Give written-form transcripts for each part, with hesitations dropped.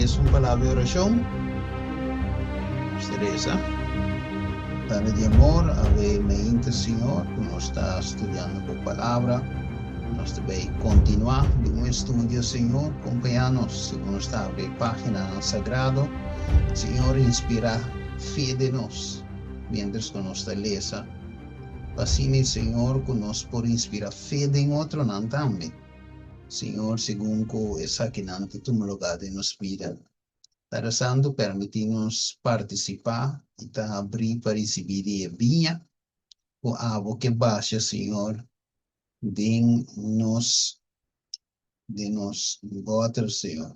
resa un palabra di orashon. Nos ta resa. Tata di amor, awe mainta Señor ku nos ta studiando bo palabra, nos ta bay kontinuá den un estudio Señor, kompañá nos segun nos ta abri e páginanan sagrado. Señor inspirá fe den nos miéntras ku nos ta lesa, pa asina Señor ku nos por inspirá fe den otronan tambe. Señor, segun ku esakinan ta tuma lugá den nos bida. Tata Santu, permití nos partisipá i ta habrí pa risibí di e biña ku abo ke basha, Señor, den nos den nos bòter, Señor.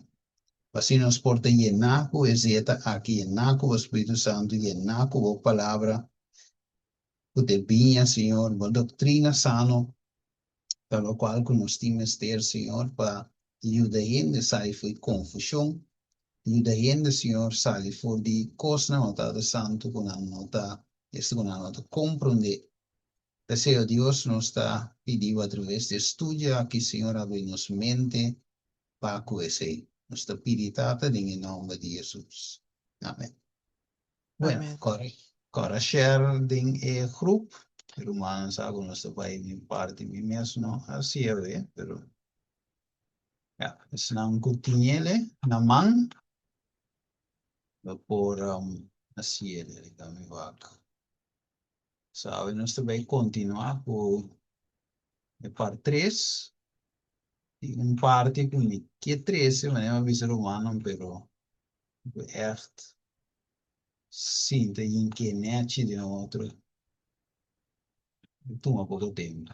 Pa asina nos por ta yená ku e zeta aki, yená ku bo Spiritu Santu, yená ku bo Palabra, ku ta e biña, Señor, bo doktrina sano, Ta lokual ku nos tin mester, Señor, pa yuda hende sali for di konfushon, yuda hende, Señor, sali for di kosnan, o Tata Santu, ku nan no ta, esta ku nan no ta komprondé. P'esei, o Dios, nos ta pidi Bo atraves di e studio aki, Señor, abri nos mente pa ku esei. Nos ta pidi, Tata, den e nòmber di Hesus. Amen. Bueno, Amen. kòrda kòrda share den e groep. Rumannan sa ku nos ta bai mi parti mi mes no hasi awe, pero ya, esnan ku tin el na man lo por hasi el. Rika mi wak. So awe nos ta bai kontinuá ku e part tres. Tin un parti ku mi ke trese, manera mi a bisa rumannan, pero Bo echt sinta yinke nechi den otro e tuma poko tempo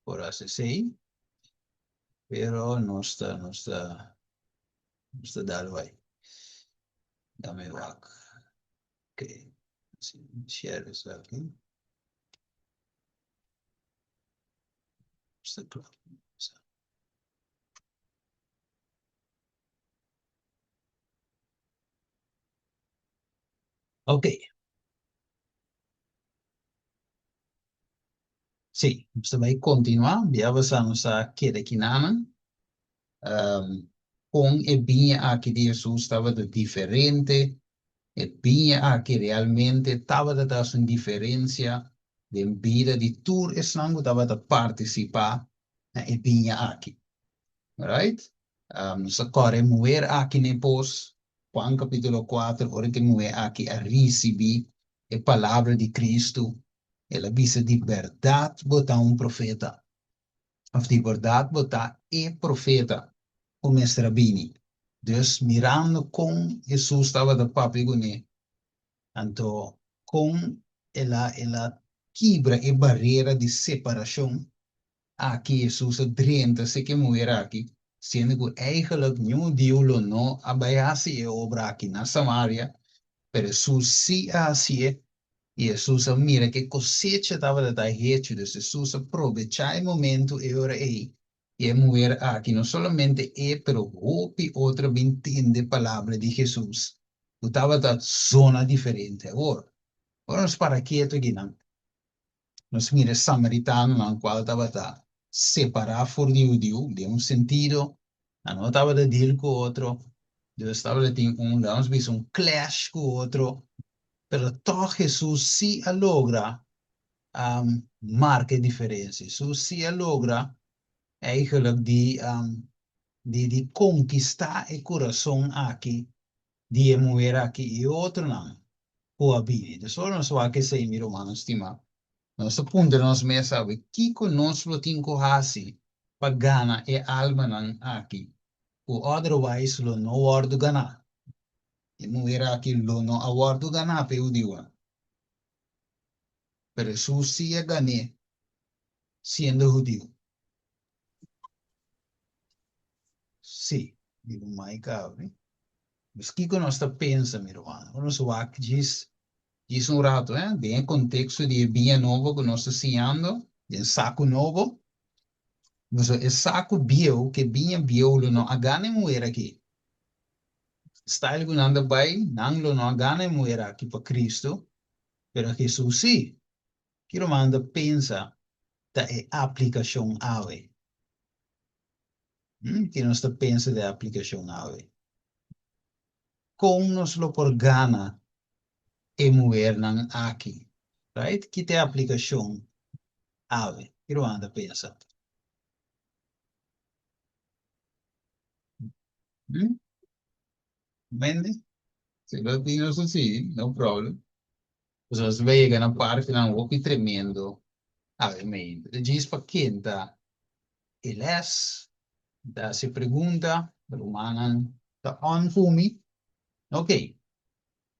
por hasi esei, pero nos ta nos ta nos ta dal bai. Dame wak. Ok, share esaki. Nos ta kla. Ok. Sí, nos ta bai kontinuá. Bia basá nos a keda kinanan. Um, kon e biña aki di Hesus tabata diferente. E biña aki realmente tabata ta hasi un diferensia den bida di tur esnan ku tabata partisipá na e biña aki. Right? Nos a kòrda e muher aki na e pos, Juan kapítulo kuater, ora ku e muher aki a risibí e palabra di Kristu, el a bisa, Di bèrdat bo ta un profeta, òf di bèrdat bo ta e profeta ku mester a bini. Dus, mirando kon Hesus tabata papia kuné, anto kon el a el a kibra e barera di separashon Aki Hesus a drenta seki e muher aki, siendo ku eigenlijk niun hudiu lo no a bai hasi e obra aki na Samaria, pero Hesus sí a hasié, i Hesus a mira ku e kosecha tabata ta hechu, dus Hesus a probechá e momentu e ora ei, i e muher aki, no solamente e, pero hopi otro a bin tende palabra di Hesus, ku tabata zona diferente. Awor, ora nos para ketu akinan, Nos mira e samaritanonan kual tabata separá for di hudiu den un sentido, nan no tabata deal ku otro, dus tabata tin un, laga nos bisa, un clash ku otro, pero tòg Hesus sí a logra marka e diferensia, Hesus sí a logra eigenlijk di di di konkistá e kurason aki di e muher aki i e otronan ku a bini. Dus ora nos wak esei, mi rumannan stimá, nos ta puntra nos mes awe, kiko nos lo tin ku hasi pa gana e almanan aki ku otherwise lo no wòrdu ganá? E muher aki lo no a wòrdu ganá pa e hudiunan. Pero Hesus sí a gan'é siendo hudiu. Sí, di bo mai kabri. Pues kiko nos ta pensa, mi ruman? Ora nos wak djis, djis un rato, eh, den e konteksto di e biña nobo ku nos ta siñando, den saku nobo. Pasobra e saku bieu, ku e biña bieu lo no a gana e muher aki. Style ku nan ta bai, nan lo no a gana e muher aki pa Cristo, pero Hesus sí. Ki ruman ta pensa ta e aplikashon awe? Ki nos ta pensa di e aplikashon awe? Kon nos lo por gana e muhernan aki? Right? Ki ta e aplikashon awe? Ki ruman ta pensa? Hmm? Mende? Si lo tin nos si, no problem. Pues nos bai yega na partinan hopi tremendo awe meinta. Ta djis pa kenta e les, ta hasi pregunta, rumannan ta on ku mi. Ok.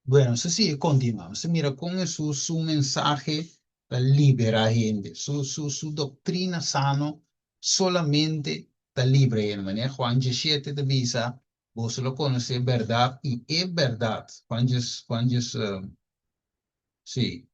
Bueno, nos ta sigui kontinuá. Nos ta mira kon Hesus su mensahe ta liberá hende. Su, su, su doktrina sano solamente ta libra hende. Manera Juan 17 ta bisa, Boso lo konosé bèrdat i e bèrdat, Juan djes, Juan djes, sí,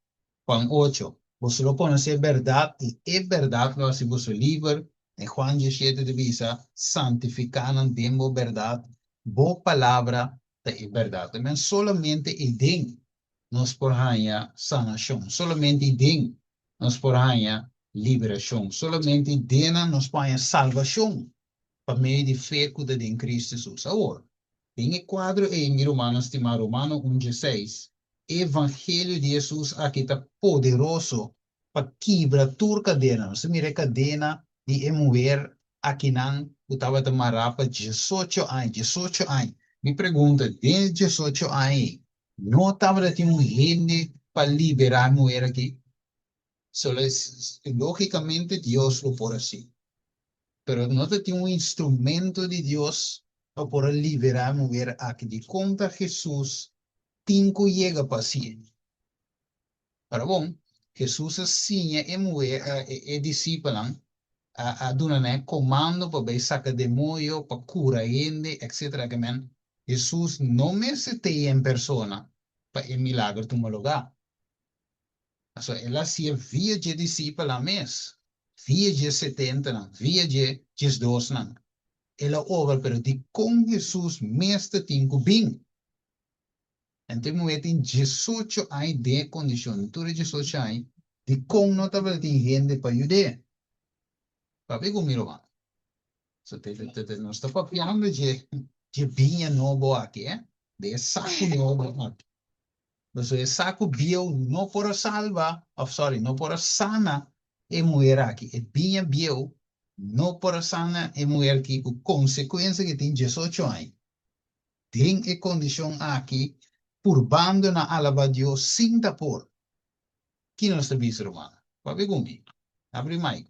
Juan ocho, Boso lo konosé bèrdat i e bèrdat lo hasi boso liber. Den Juan 17 ta bisa, Santifiká nan den bo bèrdat, bo palabra ta e bèrdat. Amen. Solamente ei den nos por haña sanashon, solamente ei den nos por haña liberashon, solamente ei dennan nos por haña salbashon pa medio di fe ku ta den Kristu Hesus. Awor, den e kuadro ei, mi rumannan stimá, Romano un dieseis, e evangelio di Hesus aki ta poderoso pa kibra tur kadena. Nos ta mira e kadena di e muher akinan ku tabata mará pa diesocho aña, diesocho aña. Mi pregunta, den e diesocho aña ei, no tabata tin un hende pa liberá e muher aki? Solo lógicamente Dios lo por haci. Pero no ta tin un instrumento di Dios pa por a liberá e muher aki. Dikon ta Hesus tin ku yega pa hacié? Ora bon, Hesus a siña e muher, e disipelnan, a duna nan e komando pa bai saka demoyo, pa kura hende, etcetera. Ke men, Hesus no mester t'ei en persona pa e milagro tuma lugá. Pasobra el a hasié via dje disipelnan mes, via dje setentanan, via dje diesdosnan. El a obra, pero dikon Hesus mes ta tin ku bin? Anto e muhé tin diesocho aña den e kondishon, den tur e diesocho aña, dikon no tabata tin hende pa yud'é? Papia ku mi, ruman. So te, te, te, nos ta papiando dje, dje biña nobo aki, eh? De e saku nobo aki. Pasobra e saku bieu no por a salba, of sorry, no por a sana e muher aki. E biña bieu no por a sana e muher aki ku konsekuensia ku e tin diesocho aña. Den e kondishon aki, purbando na alabá Dios sin ta por. Ki nos ta bisa, rumannan? Papia ku mi. Abri mic.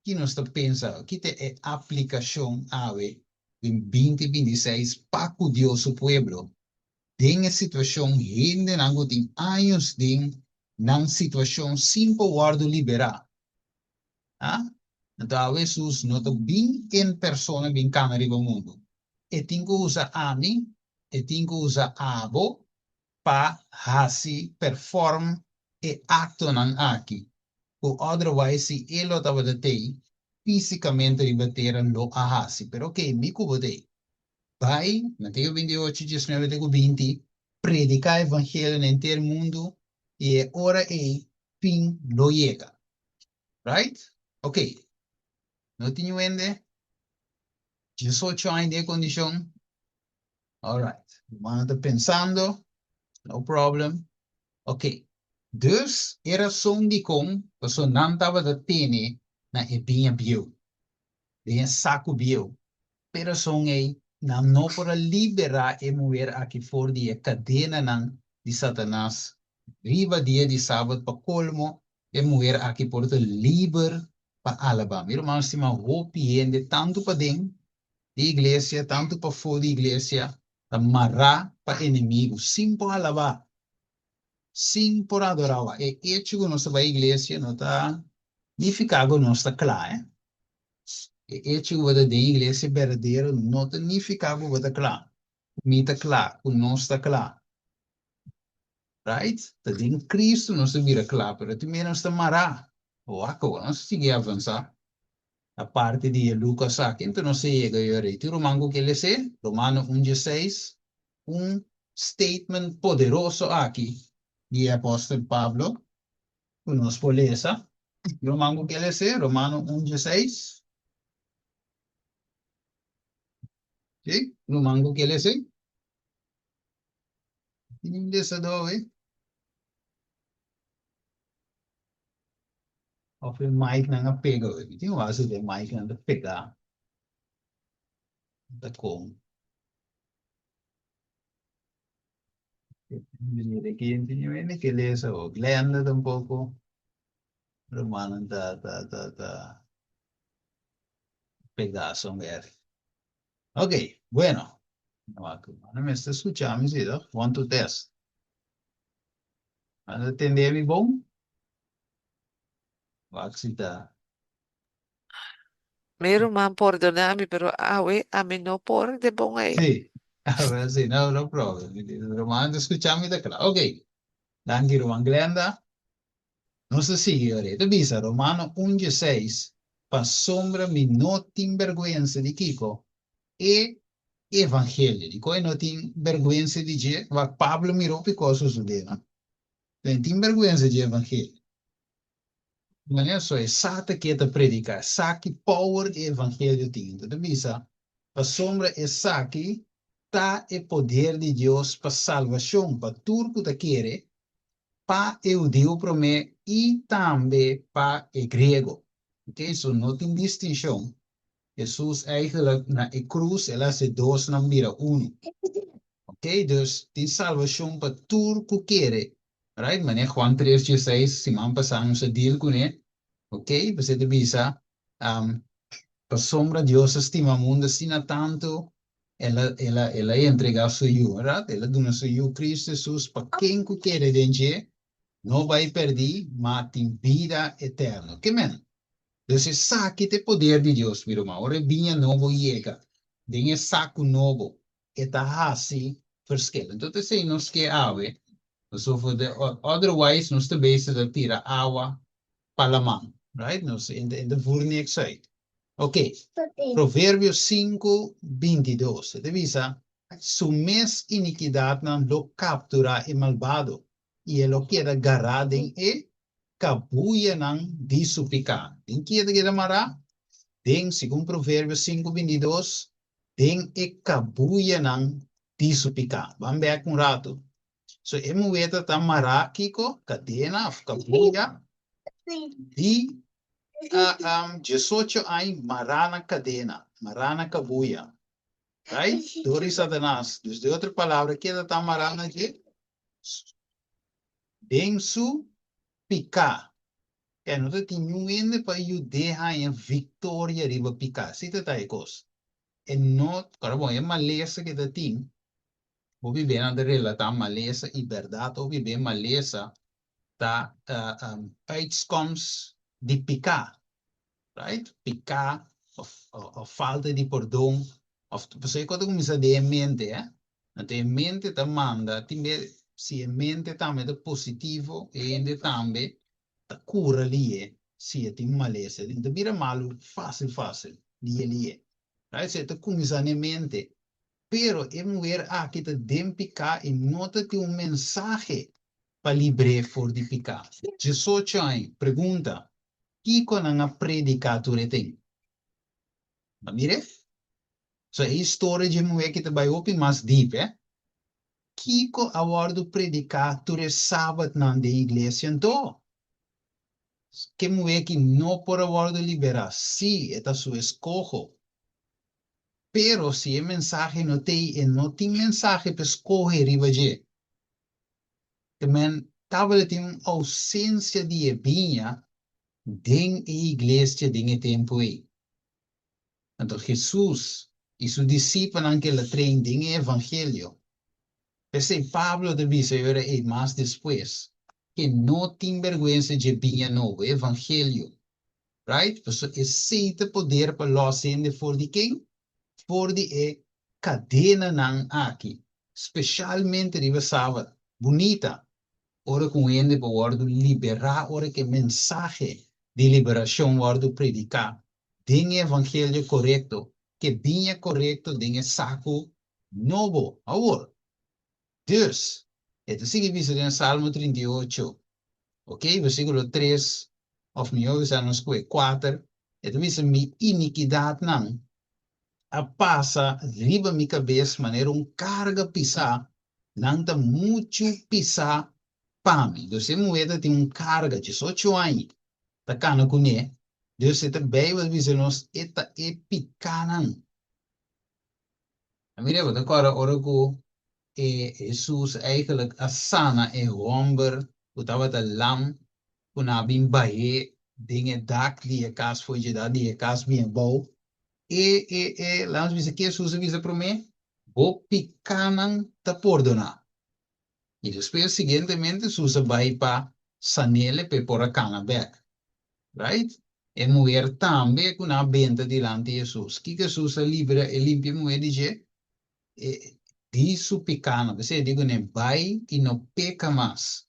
Ki nos ta pensa? Ki ta e aplikashon awe den 2026 pa ku Dios su pueblo den e situashon hendenan ku tin años den nan situashon sin por wòrdu liberá? A Anto awe Hesus no ta bin en persona bin kana riba mundu. E tin ku usa ami, e tin ku usa abo pa hasi perform e aktonan aki, ku otherwise si e lo tabata tei físikamente riba tera lo a hasi. Pero ok, mi ku bo tei. Bai, Mateo 28, 19 te ku 20, prediká evangelio na henter mundu i e ora ei fin lo yega. Right? Ok. No tin niun hende 18 aña den e kondishon? Alright. Rumannan ta pensando, no problem. Ok. Dus e rason dikon pasobra nan tabata tene na e biña bieu, den e saku bieu. P'e rason ei, nan no por a liberá e muher aki for di e kadenanan di Satanas riba dia di sabat. Pa kolmo, e muher aki por ta liber pa alabá. Mi ruman stima, hopi hende, tantu paden di iglesia, tantu pafó di iglesia, ta mará pa enemigu, sin por alabá, sin por adorá. E echo ku nos ta bai iglesia no ta nifiká ku nos ta kla, eh. E echo ku bo ta den iglesia berdadero no ta nifiká ku bo ta kla, ku mi ta kla, ku nos ta kla. Right? Ta den Cristo nos ta bira kla, pero tin bia nos ta mará. Wak awor, nos ta sigui avansá. Aparte di e Lucas aki, anto nos ta yega yora ei. Tin ruman ku ke les'é? Romano un dieseis, un statement poderoso aki di e apòstel Pablo ku nos por lesa. Ruman ku ke les'é? Romano un dieseis. Sí, ruman ku ke les'é? Tin un lesadó awe? Of e micnan a pega awe? Mi tin wak si e micnan ta pegá. Ta kon. Mira ki tin hende ke lesa o Glenda tampoko. Rumannan ta ta ta ta pegá somber. Ok, bueno. Wak, nan mester skucha mi si toch? One two test. Nan ta tende mi bon? Wak si ta. Mi ruman pordona mi, pero awe ami no por de bon ei. Sí, a ver si, no, no problem. Ruman ta skucha mi ta kla. Ok, danki ruman Glenda. Nos ta sigui ora. E ta bisa, Romano un dieseis, Pasobra mi no tin bèrgwensa di kiko? E evangelio. Dikon e no tin bèrgwensa di dje? Wak Pablo mira hopi kos sosodé, no? E no tin bèrgwensa dje evangelio. Manera so e sa ta ke ta prediká, e sa ki power e evangelio tin. Enton ta bisa, Pasobra esaki ta e poder di Dios pa salbashon pa tur ku ta kere, pa e hudiu promé i tambe pa e griego. Ok, so no tin distinshon. Hesus eigenlijk na e krus el a hasi dosnan bira unu. Ok, dus tin salbashon pa tur ku kere. Right, manera Juan tres dieseis siman pasá nos a deal kuné. Ok, pasobra e ta bisa, pasobra Dios a stima mundu asina tantu El a, el a, el a entregá su Yu, verdad? El a duna su Yu Cristo Hesus pa ken ku kere den dje no bai pèrdí, ma tin bida eterno. Ke men? Dus esaki ta e poder di Dios, mi ruman. Ora e biña nobo yega den e saku nobo, e ta hasi ferskil. Enton esei nos ke awe, pasobra de otherwise nos ta bezig ta tira awa pa laman, right? Nos e ta vur niks uit. Ok, Proverbio sinku, bintidos, e ta bisa, Su mes inikidatnan lo kapturá e malbado, i e lo keda gará den e kabuyanan di su piká. Den ki e ta keda mará? Den, segun Proverbio sinku, bintidos, den e kabuyanan di su piká. Ban bèk un ratu. So e muhé ta ta mará kiko? Kadena òf kabuya di diesocho aña mará na kadena, mará na kabuya. Right? Dor di Satanas. Dus den otro palabra, ke ta ta mará na dje? Den su piká. E no ta tin niun hende pa yud'é haña viktoria riba piká. Así ta ta e kos. E no, ora bon, e malesa ke ta tin, Hopi be nan ta relatá malesa i bèrdat hopi be malesa ta uitkomst di piká, right? Piká òf òf falta di pordon òf pasobra e kos ta kuminsá den e mente eh. Anto e mente ta manda tin be si e mente tambe ta positivo e hende tambe ta kura lihe si e tin malesa. E ta bira malu fásil fásil lihe lihe, right? So e ta kuminsá na e mente. Pero e muher aki ta den piká i no ta tin un mensahe pa libr'é for di piká. Diesocho aña, pregunta, Kiko nan a prediká tur e ten? Bo a mir'é? So e historia dje muher aki ta bai hopi mas dip, eh? Kiko a wòrdu prediká tur e sabatnan den iglesia anto? Ke muher aki no por a wòrdu liberá? Sí, e ta su eskoho. Pero si e mensahe no t'ei, e no tin mensahe pa skohe riba dje. Te men tabata tin un ousensia di e biña den e iglesia den e tempu ei. Anto Hesus i su disipelnan ku el a train den e evangelio. P'esei Pablo ta bisa e ora ei mas despues, ke no tin bèrgwensa dje biña nobo, e evangelio. Right? Pasobra esei ta poder pa lòs hende for di ken? For di e kadenanan aki, speshalmente riba Sabat. Bunita ora ku un hende por wòrdu liberá ora ku e mensahe di liberashon wòrdu prediká den e evangelio korekto, ku e biña korekto den e saku nobo. Awor, Dus, e ta sigui bisa den Salmo 38, ok, versíkulo tres, òf mihó bisa nos ku e kuater, e ta bisa, Mi inikidatnan a pasa riba mi kabes manera un karga pisá. Nan ta muchu pisá pa mi. Dus e muhé ta tin un karga 18 aña ta kana kuné. Dus e ta Beibel bisa nos e ta e pikánan. A mira, bo ta kòrda ora ku e Hesus eigenlijk a sana e hòmber ku tabata lam ku nan a bin bah'é den e dak di e kas for dje dak di e kas bin abou. E e e laat nos bisa ke Hesus a bisa promé? Bo pikánan ta pordoná. I despues siguientemente Hesus a bai pa san'el p'e por a kana bèk. Right? E muher tambe ku nan a benta dilanti Hesus. Kiko Hesus a libra e limpia e muher di dje? E di su pikánan. P'esei e di kuné, Bai i no peka mas.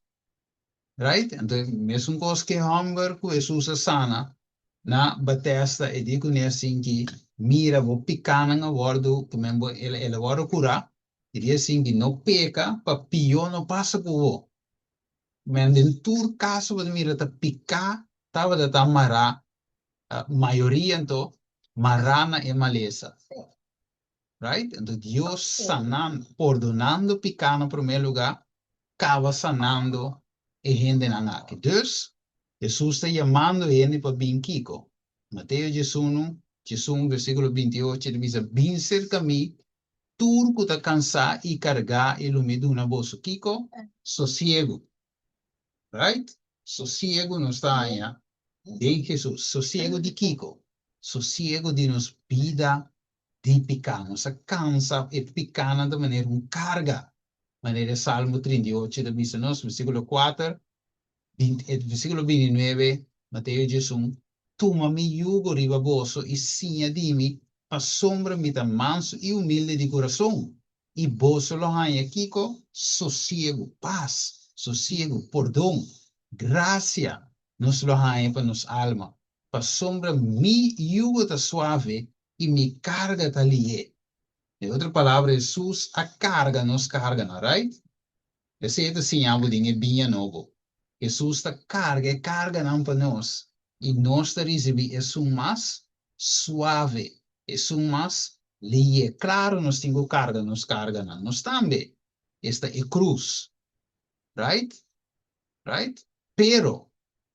Right? Anto e mesun kos ku e hòmber ku Hesus a sana na Betesda, e di kuné asin ki, Mira, bo pikánan a wòrdu, ku men bo, el a wòrdu kurá. E di asin ki, No peka pa pió no pasa ku bo. Men den tur kaso bo ta mira ta piká tabata ta mará, mayoria anto, mará na e malesa. Right? Anto Dios sanando, pordonando piká na promé lugá, kaba sanando e hendenan aki. Dus, Hesus ta yamando hende pa bin kiko? Mateo 11, 11 versíkulo 28 ta bisa, Bin serka mi, Tur ku ta kansá i kargá i lo mi duna boso kiko? Sosiegu. Right? Sosiegu nos ta haña den Hesus. Sosiegu di kiko? Sosiegu di nos bida di piká. Nos a kansa, e pikánan ta manera un karga. Manera e Salmo 38 ta bisa nos, versíkulo 4, Versíkulo 29, Mateo 11, Tuma mi yugo riba boso i siña di mi, pasobra mi ta mansu i humilde di kurason, i boso lo haña kiko? Sosiegu, pas, sosiegu, pordon, grasia nos lo haña pa nos alma, pasobra mi yugo ta suave i mi karga ta lihé. Den otro palabra, Hesus a karga nos karganan, right? Esei ta siña bo den e biña nobo. Hesus ta karga e karganan pa nos, i nos ta risibí esun mas suave, esun mas lihé. Klaru nos tin ku karga nos karganan, nos tambe. Esta e krus. Right? Right? Pero,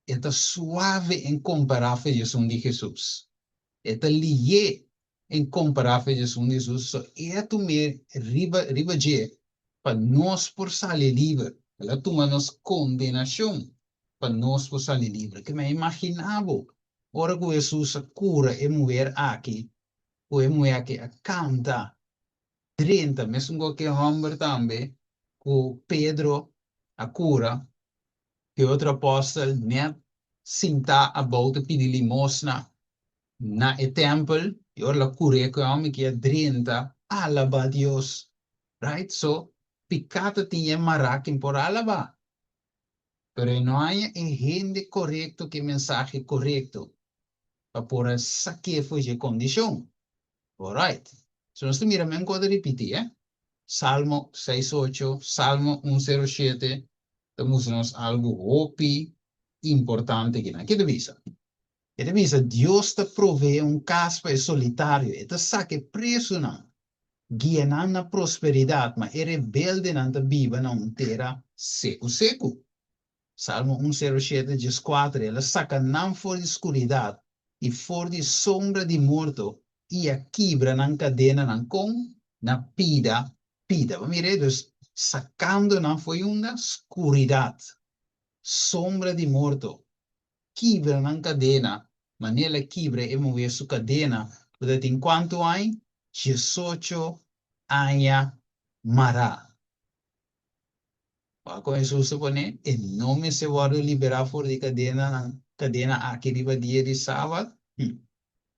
e ta suave en kompará fe di esun di Hesus. E ta lihé en kompará fe di esun di Hesus, so e a tum'é riba riba dje pa nos por sali liber. El a tuma nos kondenashon pa nos por sali liber. Ke men imaginá bo ora ku Hesus a kura e muher aki, ku e muher aki a kanta drenta, mesun ku e hòmber tambe ku Pedro a kura, ku e otro apòstel nèt sintá abou ta pidi limosna na e tèmpel, i ora el a kur'é ku e hòmber ki a drenta alabá Dios. Right? So, piká ta tin e mará ken por alabá. Pero e no haña e hende korekto ku e mensahe korekto pa por a sak'é for dje kondishon. Alright. So nos ta mira men ku a ta ripití, eh. Salmo seis ocho, Salmo un sero shete ta mustra nos algu hopi importante akinan. Ke ta bisa? E ta bisa, Dios ta proveé un kas pa e solitario, e ta saka e presunan, guia nan na prosperidat, ma e rebeldenan ta biba na un tera seku seku. Salmo un sero shete 14, El a saka nan for di skuridat i for di sombra di morto i a kibra nan kadenanan kon na pida pida. Bo mira ei? Dus, sakando nan for unda? Skuridat, sombra di morto. Kibra nan kadena, manera el a kibra e muher su kadena ku ta tin kuantu aña? 18 aña mará. Wak kon Hesus ta pone, E no mester wòrdu liberá for di kadenanan, kadena aki riba dia di sabat? Hm.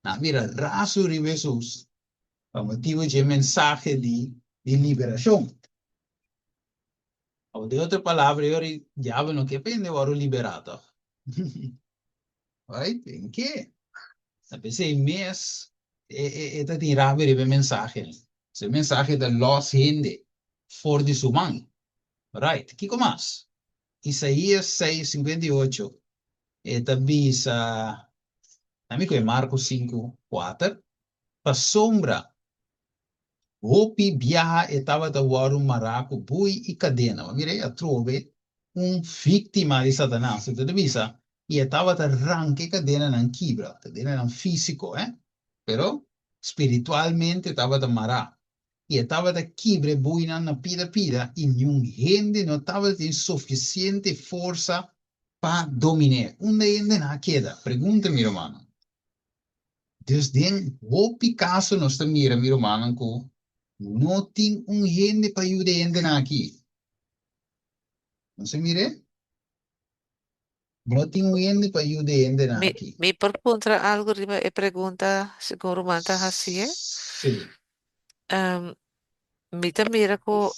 Nan a bira rasu riba Hesus pa motibu dje mensahe di di liberashon. Òf den otro palabra, e ora e diabel no ke pa hende wòrdu liberá tòg. Right? Den ke? Ta p'esei mes e e e ta tin rabia riba e mensahe. E mensahe ta lòs hende for di su man. Right. Kiko mas? Isaías 6, 58 e ta bisa, na mi ku e Marko 5, 4, pasobra. Hopi biaha e tabata wòrdu mará ku bui i kadena. Bo mira ei atrobe un víktima di Satanas. E ta bisa, i e tabata ranka e kadenanan kibra, kadenanan físiko, eh, pero spiritualmente e tabata mará. I e tabata kibra e buinan na pida pida i niun hende no tabatin sufisiente forsa pa domin'é. Unda e hendenan a keda? Pregunta mi rumannan. Dus den hopi kaso nos ta mira, mi rumannan, ku no tin un hende pa yuda e hendenan aki. Nos a mir'é? No tin un hende pa yuda e hendenan Mi, aki. mi por puntra algu riba e pregunta segun ruman ta hasié? Sí. Mi ta mira ku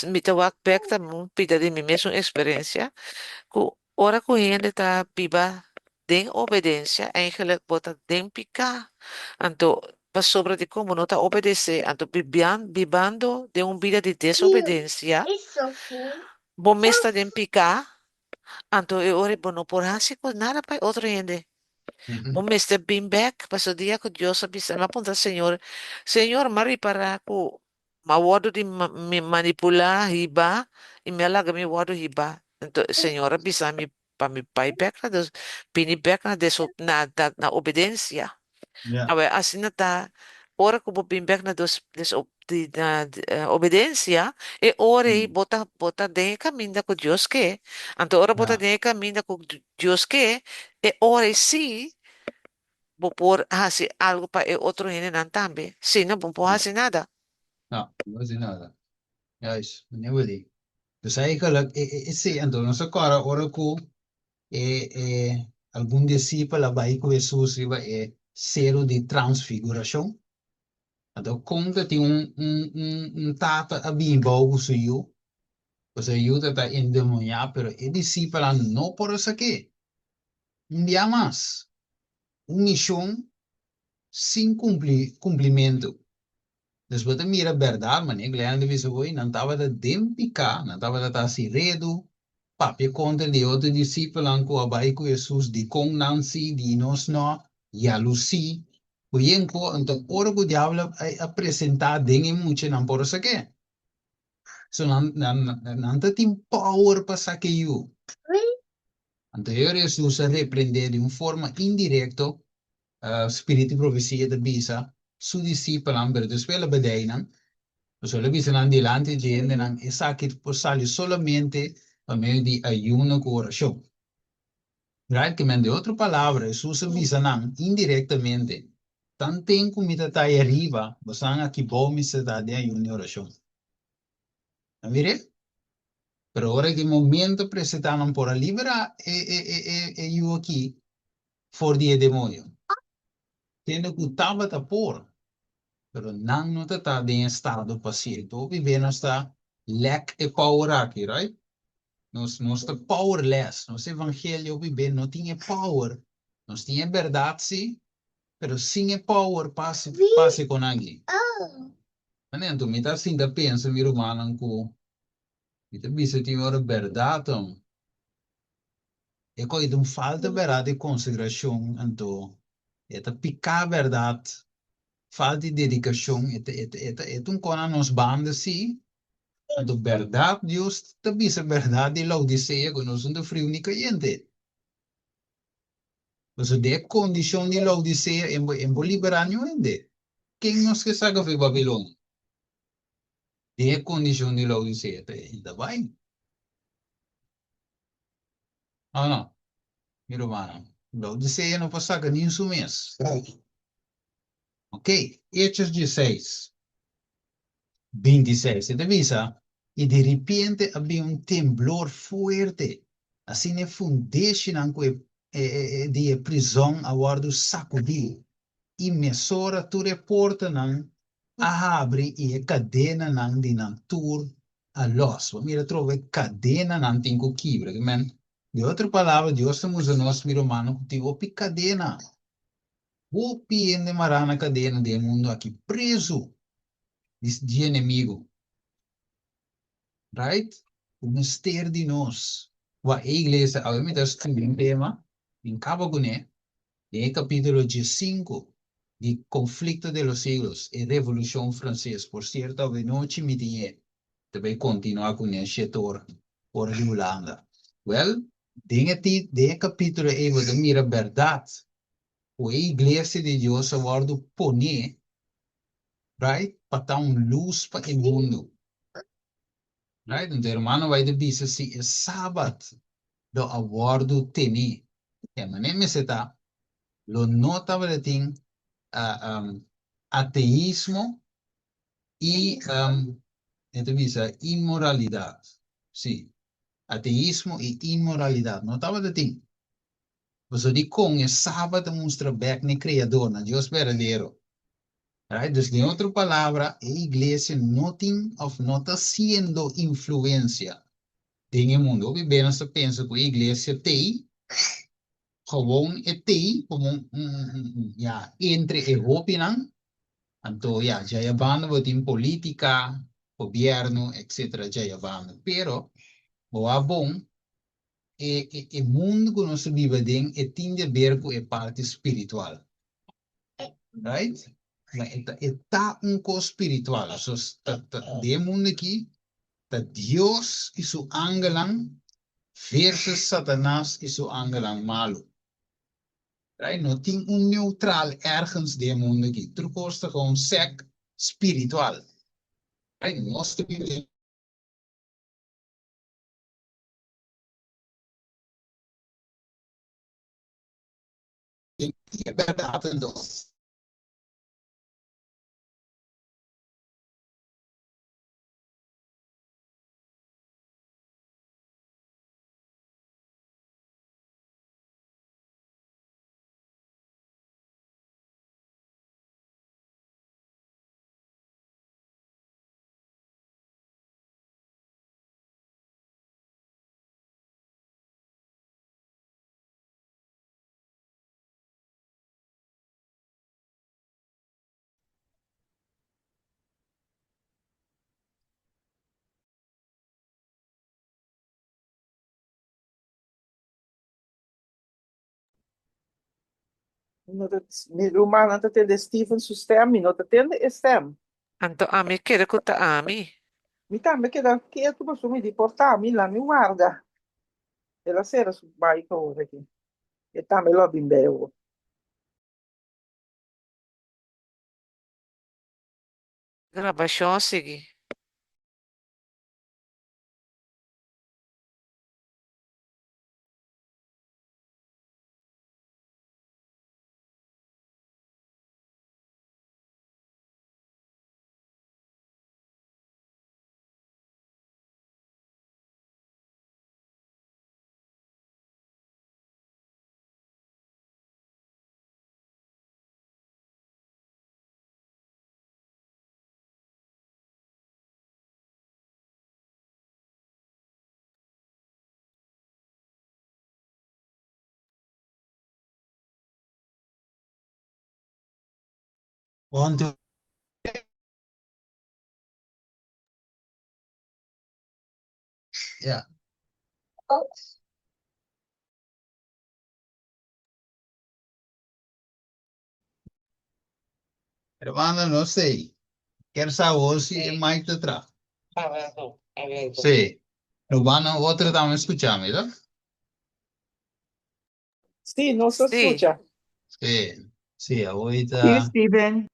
mi ta wak bek ta un pida di mi mesun eksperensia ku ora ku hende ta biba den obedensia eigenlik bo ta den piká anto pasobra di kon bo no ta obedesé anto bibian bibando den un bida di desobedensia bo mes ta den piká anto e ora bo no por hasi ku nada pa e otro hende. Bo mester bin bek, pasobra dia ku Dios a bisa, mi a puntra Señor, Señor, mi a ripará ku mi a wòrdu di mi manipulá, hibá, i mi a laga mi wòrdu hibá. Anto Señor a bisa mi pa mi bai bek na Dios, bini bek na deso na na na obedensia. Awe asina ta ora ku bo bin bek na dos deso di na obedensia, e ora ei bo ta bo ta den e kaminda ku Dios ke. Anto ora bo ta den e kaminda ku Dios ke, e ora ei sí bo por hasi algu pa e otro hendenan tambe. Si no, bo no por hasi nada. No, no hasi nada. Juist, meneer Willy. Dus eigenlijk, e, e, esei, anto nos a kòrda ora ku e, e algun disipel a bai ku Hesus riba e seru di transfigurashon. Anto kon ta tin un, un, un, un tata a bini bou ku su yu, Pasobra e yu ta ta endemoniá, pero e disipelnan no por a sak'é. Un bia mas, un mishon sin kumpli kumplimentu. Dus bo ta mira bèrdat, manera Glenn ta bisa bo, nan tabata den piká, nan tabata ta hasi redu, papia kontra di e otro disipelnan ku a bai ku Hesus, dikon nan sí, di nos no, yalusí, ku yen ku. Anto ora ku diabel a presentá den e mucha, nan por a sak'é. So nan, nan, nan ta tin power pa saka e yu. Anto e ora Hesus a reprendé di un forma indirecto, spiritu di profesia ta bisa su disipelnan, pero despues el a bedei nan, pasobra el a bisa nan dilanti dje hendenan, esaki por sali solamente pa medio di ayuno ku orashon. Right? Ke men, di otro palabra, Hesus a bisa nan indirectamente, Tanten ku mi ta ta ei ariba, bosan aki bou mester ta den ayuno i orashon. A mir'é? Pero ora ki momento presentá nan por a liberá e e e e e yu aki for di e demonio. Siendo ku tabata por, pero nan no ta ta den estado pa sierto. Hopi be nos ta lek e power aki, right? Nos nos ta powerless. Nos evangelio hopi be no tin e power. Nos tin e berdad si, pero sin e power pa hasi pa hasi kon aki. Mane anto mi ta sinta pensa mi rumannan ku mi ta bisa tin ora berdad om. E kos ta un falta berdad di konsegrashon anto e ta piká berdad, falta di dedikashon e ta e ta e ta e ta un kos na nos banda si, anto berdad Dios ta bisa berdad di Laodisea ku nos no ta friu ni kayente. Pasobra den e kondishon di Laodisea e bo e bo liberá niun hende. Ken nos ke saka for di Babilonia? Den e kondishon di Laodisea ta e ta bai. No, no, mi rumannan. Laodisea no por saka ni su mes. Ok, Hechos dieseis, bintiseis, e ta bisa, I di ripiente a bin un temblor fuerte, asina e fundeshinan ku e di e prizòn a wòrdu sakudí, i mesora tur e portanan a habri i e kadenanan di nan tur a lòs. Bo mira atrobe e kadenanan tin ku kibra. Ke men, di otro palabra, Dios ta musa nos, mi rumannan, ku tin hopi kadena. Hopi hende mará na kadena den e mundu aki, prezu di di enemigu. Right? Ku mester di nos. Wak e iglesia awe mi ta studia un tema, mi kaba kuné, den e kapítulo diesinku. Di Conflicto de los Siglos, e Revolucion Frances. Por cierto, awenochi mi tin e ta bay continua cu ne shete ora, ora di Hulanda. Wel, den e ti, den e capitulo ey bo ta mira berdad cu e Iglesia di Dios a wordo pone, right, pa ta un luz pa e mundo. Right, enton hermano bay ta bisa si e Sabat lo a wordo tene. E manera mester ta lo no tabata tin ateismo i e ta bisa inmoralidat. Sí, ateismo i inmoralidat no tabata tin. Pasobra dikon e Sabat ta mustra bèk na e Kreador, na Dios berdadero. Right? Dus den otro palabra, e iglesia no tin òf no ta siendo influensia den e mundu. Hopi bes nos ta pensa ku e iglesia t'ei Gewoon e tei como un ya entre e hopinan, anto ya djaya banda bo tin politica, gobierno etcetera djaya banda. Pero bo wak bon e e mundo cu nos ta biba den e tin di haber cu e parti spiritual. Right? E ta e ta un cos spiritual. So ta ta den e mundo aki ta Dios y su angelnan versus Satanas y su angelnan malu. Right? No tin un neutral ergens den e mundo aki. Tur cos ta gewoon sec spiritual. Right? Nos ta biba den. E berdad anto. No ta, mi rumannan ta tende Steven su stem, mi no ta tende e stem. Anto ami kere ku ta ami. Mi tambe keda ketu pasobra mi di por ta mi, la mi warda. El a sera su mic awor aki. E tambe lo a bin bei awor. Grabashon a sigui. One, two. Ja. Hermano, no sé. Kier sa awor si e mic ta tra. Sí. Rumannan otro tambe escucha mi, toch? Sí, nos ta Sí. scucha. Sí. Sí, awor Sí, ta. Steven.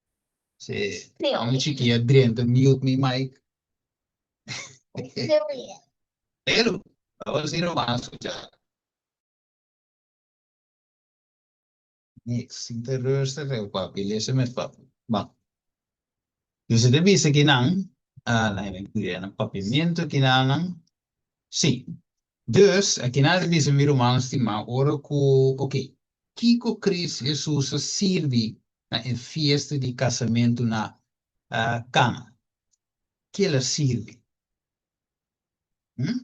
Sí. Amo chiquilla drenta mute mi mic. Pero, awor sí ruman escucha. Niks, sinta rustig reu papi, lesa met papi. Ban. Dus e ta bisa kinan, ah, laat me cuida na papiamento kinanan. Sí. Dus, akinan ta bisa mi ruman stimá, ora ku, ok, kiko Kris Hesus a sirbi na e fiesta di kasamentu na Kana? Ke el a sirbi? Hm?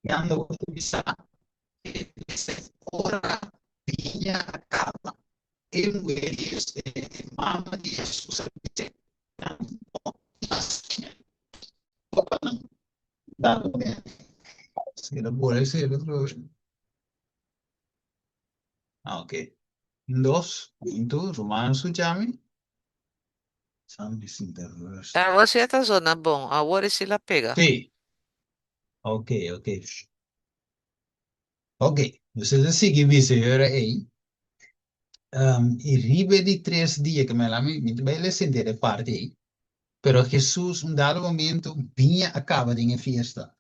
Yanda bo ta bisa, e bisa ora biña a kaba, e muher di Hesus, e mama di Hesus a bis'é, Nan no tin mas biña. Topa nan dado momento. Si el a bora esei otro. Ah, ok. Un, dos, un, tur, ruman skucha mi? San Vicente Rust. Awor si e ta zona bon. Awor e si la pega. Sí. Ok, ok. Ok, dus e ta sigui bisa e ora ei. Um, i riba di tres dia, ke mi mi, mi ta bai lesa henter e parti ei. Pero Hesus un dado momento biña a kaba den e fiesta.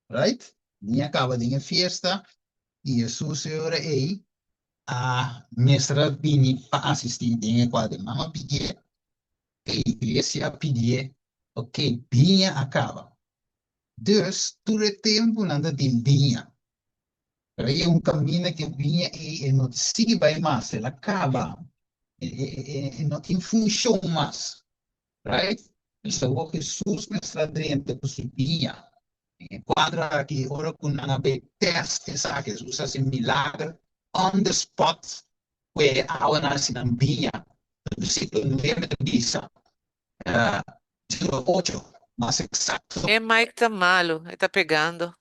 Right? Biña a kaba den e fiesta i Hesus e ora ei a mester a bini pa asistí den e kual e mama pidié, e iglesia a pidié, ok, biña a kaba. Dus, tur e tempu nan ta tin biña. Pero ei un kaminda ku e biña ei e no ta sigui bai mas, el a kaba. E, e, e, e no tin funshon mas. Right? Dus awor Hesus mester a drenta ku su biña. Den e kuadro aki, ora ku nan a bai tèst esaki, Hesus a hasi milager on the spot ku e awanan hasi nan biña. Versíkulo nuebe ta bisa, Versíkulo ocho, mas eksakto. E mic ta malu, e ta pegando.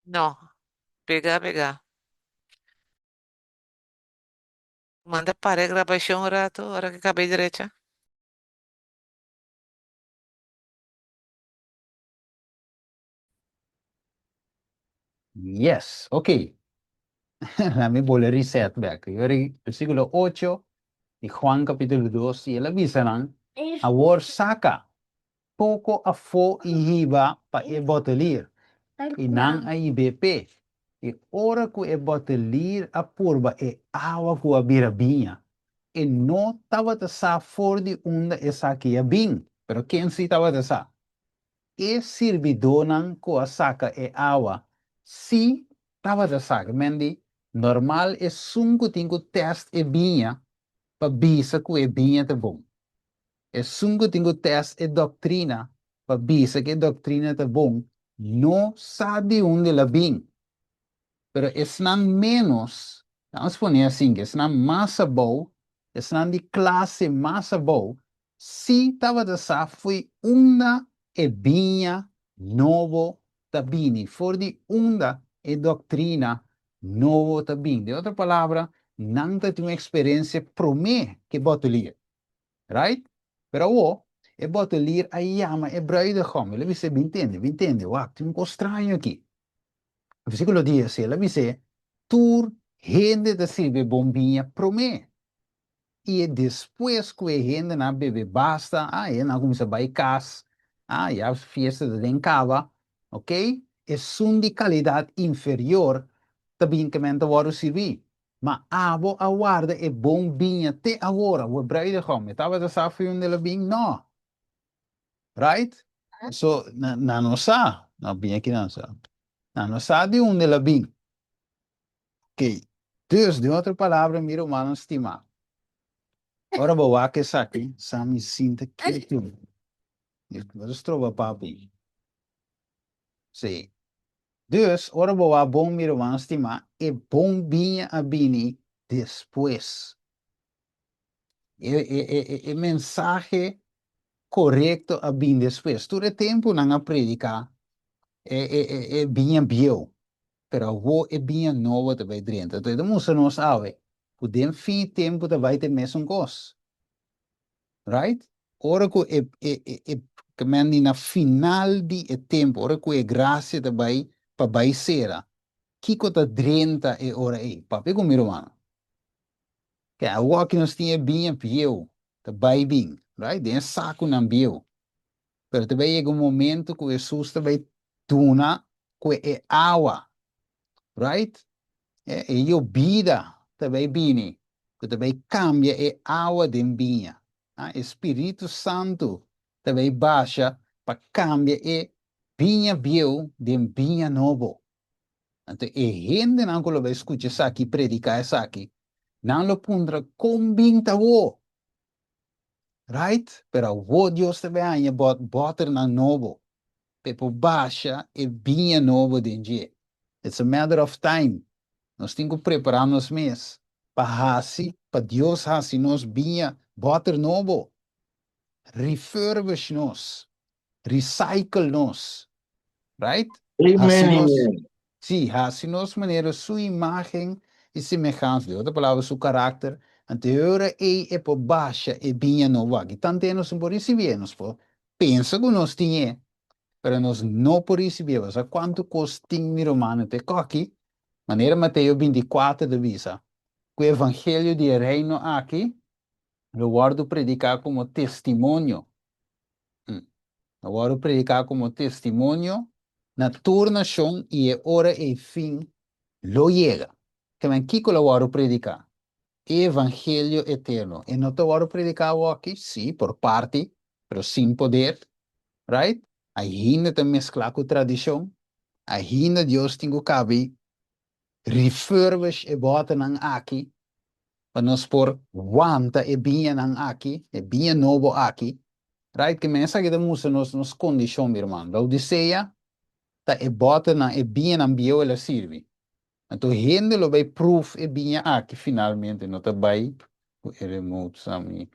No, pega pega. Manda para e grabashon un rato, ora ke kab'e drecha. Yes, ok. Laat mi bole reset bek. Yori, versículo 8 di Juan capítulo 2, i el a bisa nan, Awor saca poco afó i hiba pa e botelir. I nan a hib'é p'e. I ora cu e botelir a purba e awa cu a bira biña, e no tabata sa for di unda esaki a bin, pero ken si tabata sa? E sirbidónan ku a saka e awa sí tabata sa. Men di, normal esun ku tin ku tèst e biña pa bisa ku e biña ta bon. Esun ku tin ku tèst e doktrina pa bisa ku e doktrina ta bon no sa di unda el a bin. Pero esnan ménos, vamos pone asin, esnan mas abou, esnan di klase mas abou, Sí tabata sa fo'i unda e biña nobo ta bini, for di unda e doktrina nobo ta bini. Den otro palabra, nan ta tin un eksperensia promé ku e botelier. Right? Pero awor, e botelier a yama e bruidegom. El a bis'é, Bin tende, bin tende, wak, tin un kos straño aki. Versíkulo dies, el a bis'é, Tur hende ta sirbi e bon biña promé. I e despues ku e hendenan a bebe basta, ah, e hendenan a kuminsá bai kas, ah, ya fiesta ta den kaba, ok, esun di kalidat inferior ta bin ke men ta wòrdu sirbí. Ma abo a warda e bon biña te awor, awor bruidegom, e tabata sa for unda el a bin? No. Right? So, nan no sa, no biña kinan sa, nan no sa di unda el a bin. Oké, dus den otro palabra mi rumannan stimá, ora bo wak esaki, sa mi sinta ketu. Bo ta stroba papi. Sí. Dus, ora bo wak bon mi rumannan stimá, e bon biña a bini despues. E, e, e, e, e mensahe korekto a bini despues. Tur e tempu nan a prediká e, e, e, e biña bieu. Pero awor e biña nobo ta bai drenta. Enton e ta mustra nos awe ku den fin tempu ta bai ta e mesun kos. Right? Ora ku e e e e ke men di na final di e tempu, ora ku e grasia ta bai pa bai sera, kiko ta drenta e ora ei? Papia ku mi rumannan. Ke awor aki nos tin e biña bieu ta bai bin, right? Den e sakunan bieu. Pero ta bai yega un momento ku Hesus ta bai duna ku e awa, right? E, e yobida ta bai bini, ku ta bai kambia e awa den biña. Ah, e Spiritu Santu ta bai basha pa kambia e biña bieu den biña nobo. Anto e hendenan ku lo bai skucha esaki, prediká esaki, nan lo puntra kon bin ta awor? Right? Pero awor Dios ta bai haña bot bòternan nobo pa e por basha e biña nobo den dje. It's a matter of time. Nos tin ku prepará nos mes pa hasi, pa Dios hasi nos biña bòter nobo. Refurbish nos. Recycle nos. Right? Hasi Amen, nos, amen. sí, hasi nos manera su imagen i semehansa, den otro palabra, su karakter. Anto e ora ei e por basha e biña nobo aki. Tante nos no por risibié, nos por pensa ku nos tin e, pero nos no por risibié. Bo sa kuantu kos tin, mi rumannan, te koki, manera Mateo 24 ta bisa, ku e evangelio di e reino aki lo wòrdu prediká komo testimonio. Lo wòrdu prediká komo testimonio na tur nashon i e ora ei fin lo yega. Kimen kiko lo wòrdu prediká? E evangelio eterno. E no ta wòrdu prediká awoki? Sí, por parti, pero sin poder. Right? Ainda ta mesklá ku tradishon. Ainda Dios tin ku kabi refurbish e bòternan aki pa nos por wanta e biñanan aki, e biña nobo aki. Right? Ke men esaki ta mustra nos nos kondishon, mi ruman. Laodisea ta e bòternan, e biñanan bieu el a sirbi. Anto hende lo bai pruf e biña aki finalmente, no ta bai ku e remote sa mi.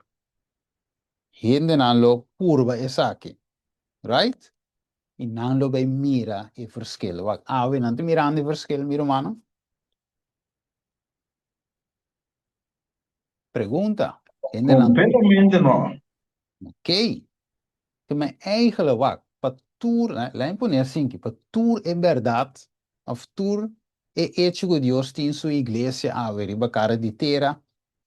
Hendenan lo purba esaki. Right? I nan lo bai mira e verschil. Wak, awe nan ta mirando e verschil, mi rumannan? Pregunta. Hendenan. Completamente no. Ok. Te men eigenlijk, wak, pa tur, laat me pone asinki, pa tur e berdad, of tur e hecho ku Dios tin su iglesia awe riba kara di tera,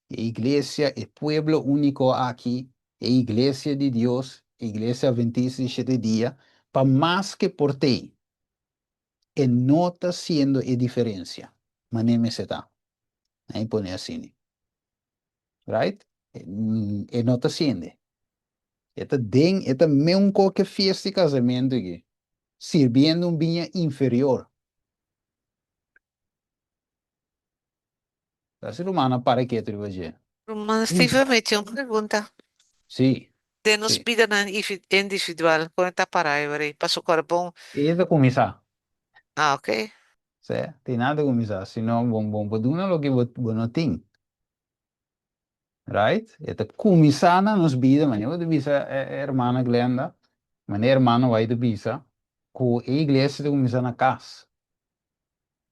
e iglesia, e pueblo úniko aki, e iglesia di Dios, e iglesia Adventista di Shete Dia, pa mas ke por tei, e no ta siendo e diferensia, manera mester ta. Laat me pone asini. Right? E no ta siende. E ta den, e ta meun koke fiesta di casamentu aki, sirbiendo un biña inferior. Ta si rumannan para ketu riba dje. Ruman Steven, mi tin un pregunta. Sí, Den nos sí. bidanan individual, kon e ta para e ora ei? Pasobra ora bon. E ta kuminsá. Ah, ok. Sí, tin nan ta kuminsá. Si no, bo bo por duna loke bo bo no tin. Right? E ta kuminsá na nos bida, manera bo ta bisa e hermana Glenda, manera hermano White ta bisa, ku e iglesia ta kuminsá na kas.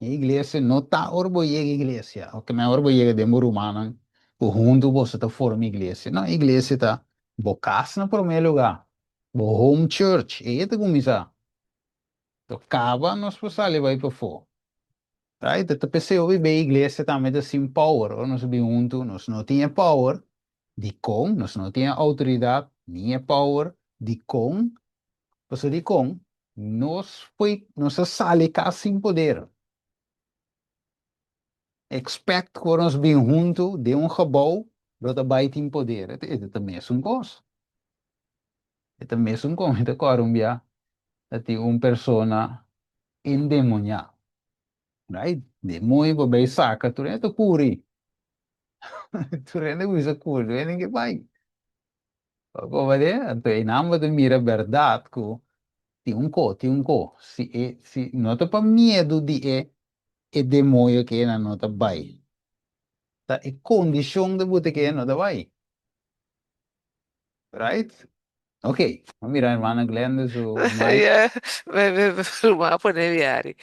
E iglesia no ta ora bo yega iglesia, oke men ora bo yega den bo rumannan ku huntu boso ta forma iglesia. No, iglesia ta bo kas na promé lugá, bo home church, ei ta kuminsá. To kaba nos por sali bai pafó. Right? Ta p'esei hopi be iglesia tambe ta sin power. Ora nos bin huntu nos no tin e power. Dikon? Nos no tin e outoridat ni e power. Dikon? Pasobra dikon? Nos foi, nos a sali kas sin poder. Expect ku ora nos bin huntu den un gebou lo ta bai tin poder. E ta mesun kos. E ta mesun kos. Mi ta kòrda un bia ta tin un persona endemoniá. Right? Demoño por bai saka tur hende ta kuri. Tur hende kuminsa kuri, tur hende ke bai. Bo de? Anto einan bo ta mira bèrdat ku tin un ko, tin un ko. Si e, si no ta pa miedu di e e demoño ke nan no ta bai. Ta e kondishon ta buta ke no ta bai. Right? Ok, bo mira hermana Glenda su mic. Ja, me, me, ruman a pone biari.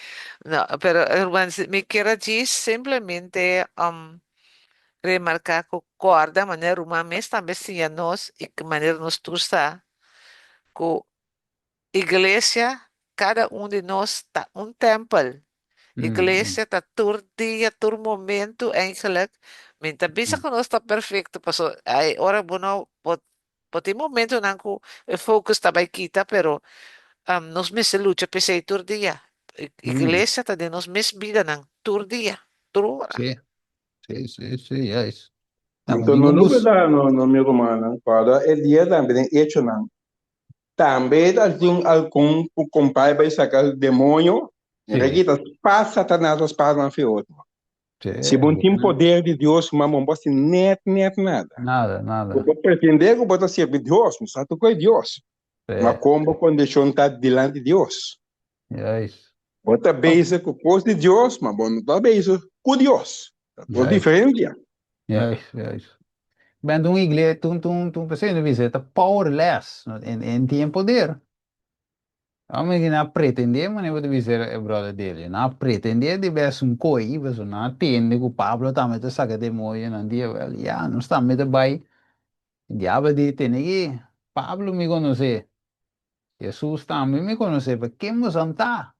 No, pero ruman, mi kier a djis simplemente um, remarca cu corda manera ruman mes tambe siña nos y manera nos tur sa cu iglesia cada un di nos ta un tempel. Iglesia ta tur dia, tur momento eigenlijk. Mi ta bisa cu nos ta perfecto paso ay ora bo no bo bo tin momentonan cu e focus ta bay kita pero nos mester lucha p'esey tur dia. Iglesia ta den nos mes bidanan tur dia, tur ora. Sí, sí, sí, sí, juist. Anto no lubida no, no mi rumannan, kòrda e dia tambe den Echonan. Tambe ta tin algun ku kompai bai saka demoño, Sí. rei ta spa Satanas a spa nan fi otro. Sí, Si bo no tin poder di Dios, ma bo no por hasi net net nada. Nada, nada. Bo por pretende ku bo ta sirbi Dios, mi sa tur ku e Dios. Sí. Ma kon bo kondishon ta dilanti Dios? Juist. Bo ta bezig ku kos di Dios, ma bo no ta bezig ku Dios. Ta dos Juist. diferensia. Juist, juist. Ben un iglesia, tun, tun, tun, p'esei no bisa, e ta powerless, no, e, e tin poder. Ome ki na pretendé, mane bo ta bisa e brother Delio, na pretendé di bes un koi, pasobra nan a tende ku Pablo tambe ta saka demoño, nan di, wel, ya, nos tambe ta bai. E diabel di, tene ki, Pablo mi konosé, Hesus tambe mi konosé, pero ken boso ta?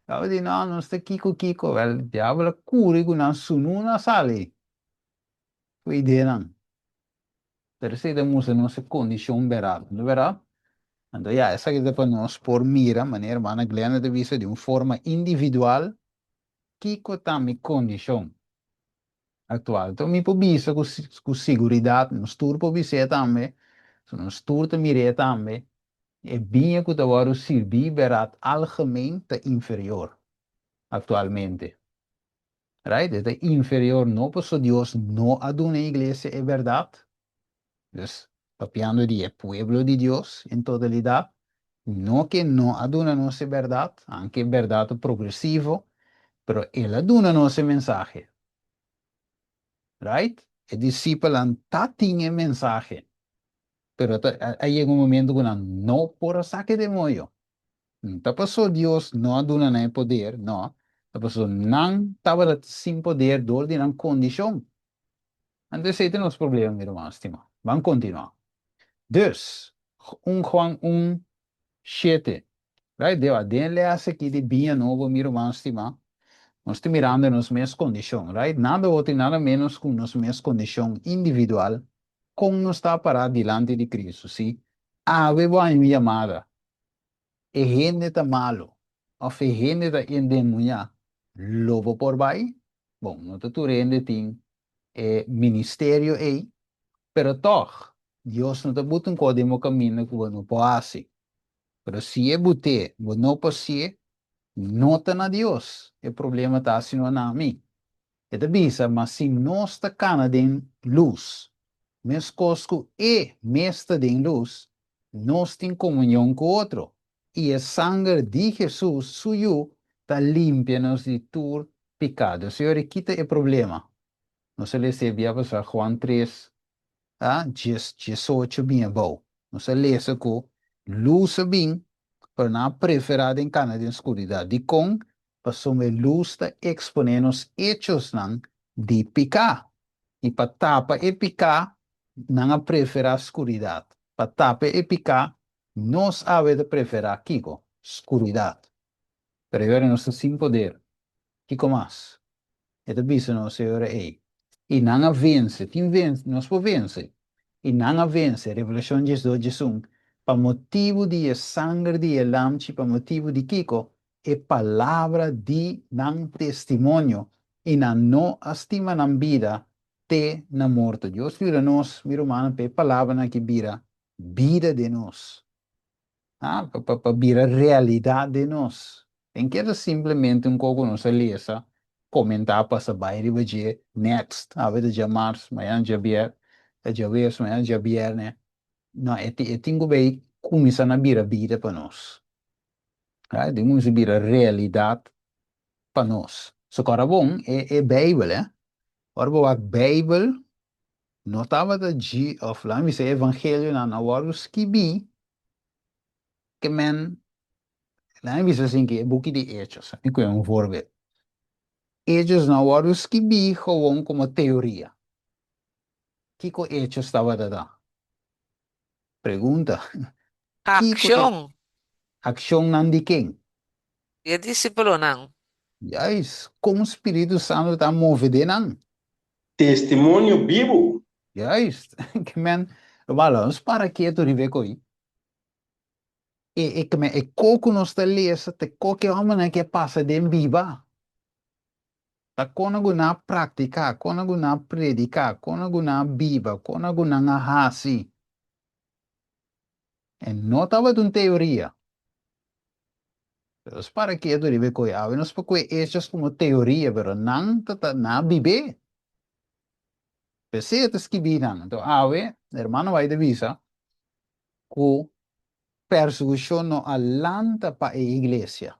Pablo di, no, nos ta kiko kiko. Wel, diabel a kuri ku nan sunú na sali ku ideanan. Pero esei ta mustra nos e kondishon berat, no berat? Anto ya, esaki ta pa nos por mira, manera hermana Glenda ta bisa, di un forma individual, kiko ta mi kondishon aktual. Anto mi por bisa ku ku siguridat, nos tur por bis'é tambe, so nos tur ta mir'é tambe, e biña ku ta wòrdu sirbí berat algemeen ta inferior aktualmente. Right? E ta inferior no paso Dios no a duna e iglesia e berdad. Dus, papiando di e pueblo di Dios en totalidad, no ke no a duna nos e berdad, aunke e berdad ta progresivo, pero el a duna nos e mensahe. Right? E disipelnan ta tin e mensahe, pero ta a yega un momento ku nan no por a saka e demoño. No ta paso Dios no a duna nan e poder, no, ta paso nan tabata sin poder dor di nan kondishon. Anto esei ta nos problema, mi ruman stimá. Ban kontinuá. Dus, un Juan un, shete. Right, deba, den e lès aki di Biña Nobo, mi ruman stimá, nos ta mirando nos mes kondishon, right? Nada otro i nada ménos ku nos mes kondishon individual, kon nos ta pará dilanti di Cristo, sí. Awe bo haña un yamada e hende ta malu òf e hende ta endemoñá, lo bo por bai? Bon, no ta tur hende tin e ministerio ei, pero tòg Dios no ta buta un kos den bo kaminda ku bo no por hasi. Pero si e but'é, bo no por hasié, no ta na Dios e problema ta, sino na mi. E ta bisa, Ma si nos ta kana den lus, meskos ku E mes ta den lus, nos tin komunion ku otro, i e sanger di Hesus, Su Yu, ta limpia nos di tur pikado. Señor, e kita e problema. Nos a lesa e bia pasá Juan tres, a djes, diesocho bin abou. Nos a lesa ku lus a bin, pero nan a preferá den kana den skuridat. Dikon? Pasobra e lus ta eksponé nos echosnan di piká. I pa tapa e piká, nan a preferá skuridat. Pa tapa e piká, nos awe ta preferá kiko? Skuridat. Pero e ora nos ta sin poder. Kiko mas? E ta bisa nos e ora ei. I nan a vense. Tin vense, nos por vense. I nan a vense, Revelashon diesdos diesun, pa motibu di e sanger di e Lamchi, pa motibu di kiko? E palabra di nan testimonio, i nan no a stima nan bida te na morto. Dios yuda nos, mi rumannan, pa e palabranan aki bira bida den nos. Ah, pa, pa, pa bira realidat den nos. Den keda simplemente un kos ku nos a lesa, komentá, pasa bai riba dje, next, awe ta djamars, mañana djabier, djawees, mañana djabierne. No, e e tin ku bay kuminsá na bira bida pa nos. Right? E tin ku kuminsá bira realidat pa nos. So kòrda bon, e e Beibel, eh. Ora bo wak Beibel, no tabata dji òf laga mi bisa e evangelionan a wòrdu skibí ke men, laga mi bisa asin ke e buki di Hechos, mi kohe un voorbeeld. Hechos no a wòrdu skibí gewoon komo teoria. Kiko Hechos tabata ta? Pregunta. Kiko e Akshon. akshonnan di ken? Di e disípulonan. Juist. Kon spiritu santu ta move den nan? Testimonio bibu. Juist. Ke men, ruman, lo nos para ketu riba e koi. E, e, ke men, e ko ku nos ta lesa ta e ko ku e hòmbernan ke pasa den biba. Ta kon ku nan a praktiká, kon ku nan a prediká, kon ku nan a biba, kon ku nan a hasi. E no tabata un teoria. Nos para ketu riba e koe awe. Nos por koe hechos komo teoria, pero nan ta ta nan a bib'é. P'esei e ta skibí nan. Anto awe, hermano White a bisa ku persekushon no a lanta pa e iglesia.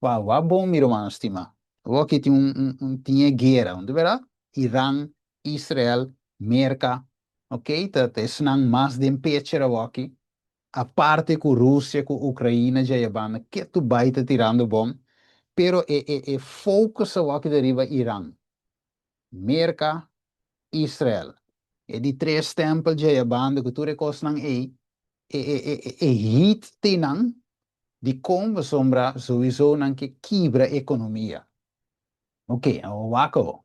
Wou, wou bon mi rumannan stimá. Awor aki tin un un tin e guera, no ta berdad? Iran, Israel, Merka, ok, ta ta esnan mas den pecher awor aki. Aparte ku Rusia ku Ukraina dja e banda ketu bai ta tirando bom, pero e e e focus awor ta riba Iran, Merka, Israel. E di tres tempel dja e banda ku tur e kosnan ei, e e e e e heat te nan, dikon pasobra souiso nan ke kibra ekonomia. Ok, awor wak awor.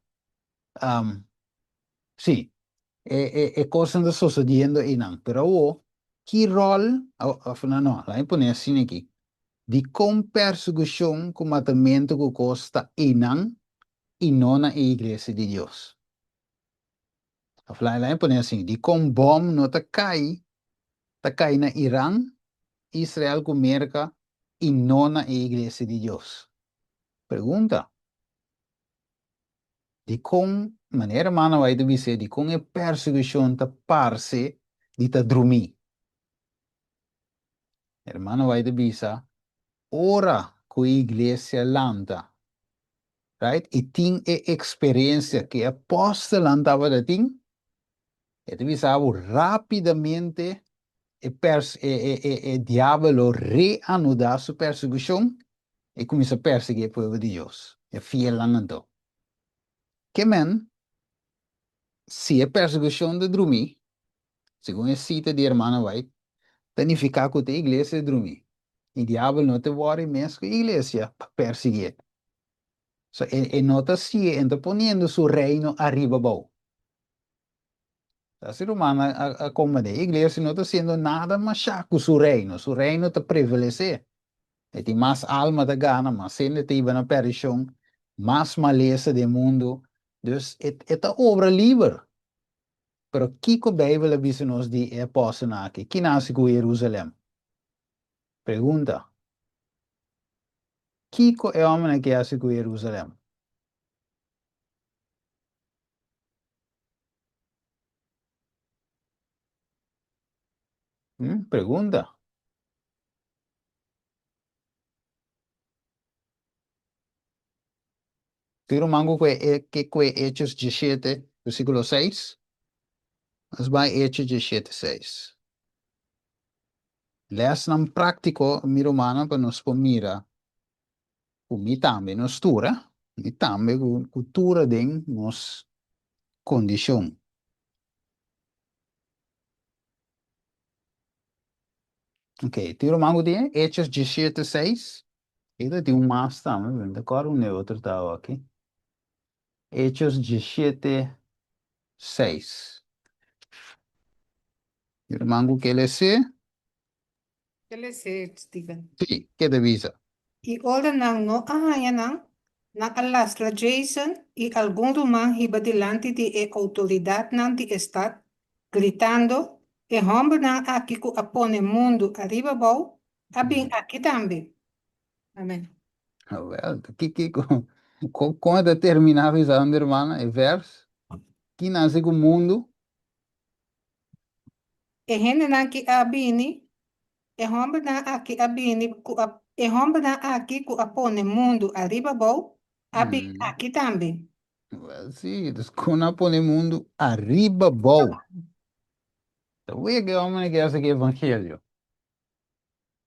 Sí, e, e, e kosnan ta sosodiendo einan. Pero awo, ki ròl, òf no, no, laat mi pone asina aki. Dikon persekushon ku matamentu ku kos ta einan i no na e iglesia di Dios? Òf laat mi pone asina, dikon bòm no ta kai, ta kai na Iran, Israel ku Merka i no na e iglesia di Dios? Pregunta. Dikon, manera hermano White a bis'é, dikon e persekushon ta parse di ta drumí? Hermano White a bisa, Ora ku e iglesia lanta, right, i tin e eksperensia ku e apòstelnan tabata tin, e ta bisa bo rápidamente e pers e e e e diabel lo reanudá su persekushon i kuminsá persiguí e pueblo di Dios, e fielnan anto. Ke men, si e persekushon ta drumí, segun e sita di Hermana White, ta nifiká ku ta e iglesia drumí, i diabel no ta wòri mes ku e iglesia pa persiguié. So, e e no ta si'é, e ta poniendo su reino ariba abou. Ta si rumannan a komprendé, e iglesia no ta hasiendo nada mashá ku su reino, su reino ta prevalesé. E tin mas alma ta gana, mas hende ta hiba na perdishon, mas malesa den mundu. Dus e e ta obra liber. Pero kiko Beibel a bisa nos di e apòstelnan aki? Ki nan hasi ku Herusalèm? Pregunta. Kiko e hòmbernan aki hasi ku Herusalèm? Pregunta. Tin ruman ku kue ke kue Hechos diesshete versíkulo seis? Nos bai Hechos diesshete seis. Lèsnan práktiko mi rumannan pa nos por mira ku mi tambe nos tur, eh? Mi tambe ku ku tur aden nos kondishon. Ok, tin ruman ku tin Hechos diesshete seis? E ta tin un mas tambe, pero mi ta kòrda un e otro tawa aki. Hechos diesshete seis. Tin ruman ku ke les'é? Ke les'é, Steven? Sí, ke ta bisa? I ora nan no a haña nan, nan a lastra Jason i algun ruman hiba dilanti di e outoridatnan di e stat, gritando, E hòmbernan aki ku a pone mundu ariba bou a bin aki tambe. Amen. Awel, ta ki kiko? Kon e ta terminá bisando, hermana, e vèrs? Ki nase ku mundu? E hendenan ki a bini, e hòmbernan aki a bini ku a, e hòmbernan aki ku a pone mundu ariba bou a bin aki tambe. Wel sí, dus kon a pone mundu ariba bou? Ta wega e hòmbernan ki hasi ki evangelio.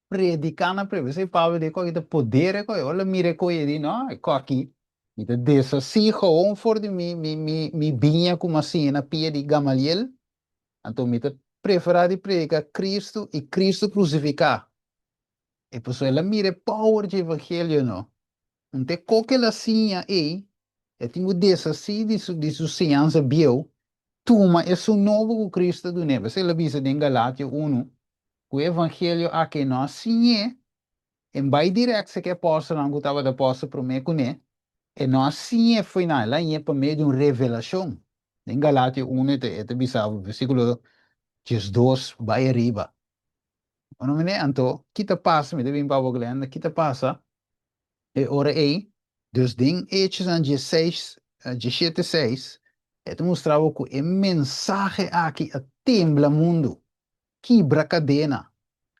Prediká na prebe. Esei Pablo di e koki ta poder e koki. Ora el a mira e koki e di, no, e koki mi ta deshasí gewoon for di mi mi mi mi biña ku mi a siña na pia di Gamaliel. Anto mi ta preferá di prediká Kristu i Kristu krusifiká. E pasobra el a mira e power dje evangelio no. Un te koke el a siña ei, e tin ku deshasí di su di su siñansa bieu, tuma esun nobo ku Kristu a dun'é. P'esei el a bisa den Galatio unu, ku e evangelio aki e no a siñ'é, e bai dirèkt seki e apòstelnan ku tabata apòstel promé kuné, e no a siñ'é fo'i nan, el a hañ'é pa medio di un revelashon. Den Galatio unu e ta e ta bisa bo, versíkulo 12 bai ariba. Bo no mira? Anto, ki ta pasa? Mi ta bin pa bo, Glenda, ki ta pasa e ora ei? Dus den Hechosnan diesseis, diesshete seis, e ta mustra bo ku e mensahe aki a tembla mundu, kibra kadena,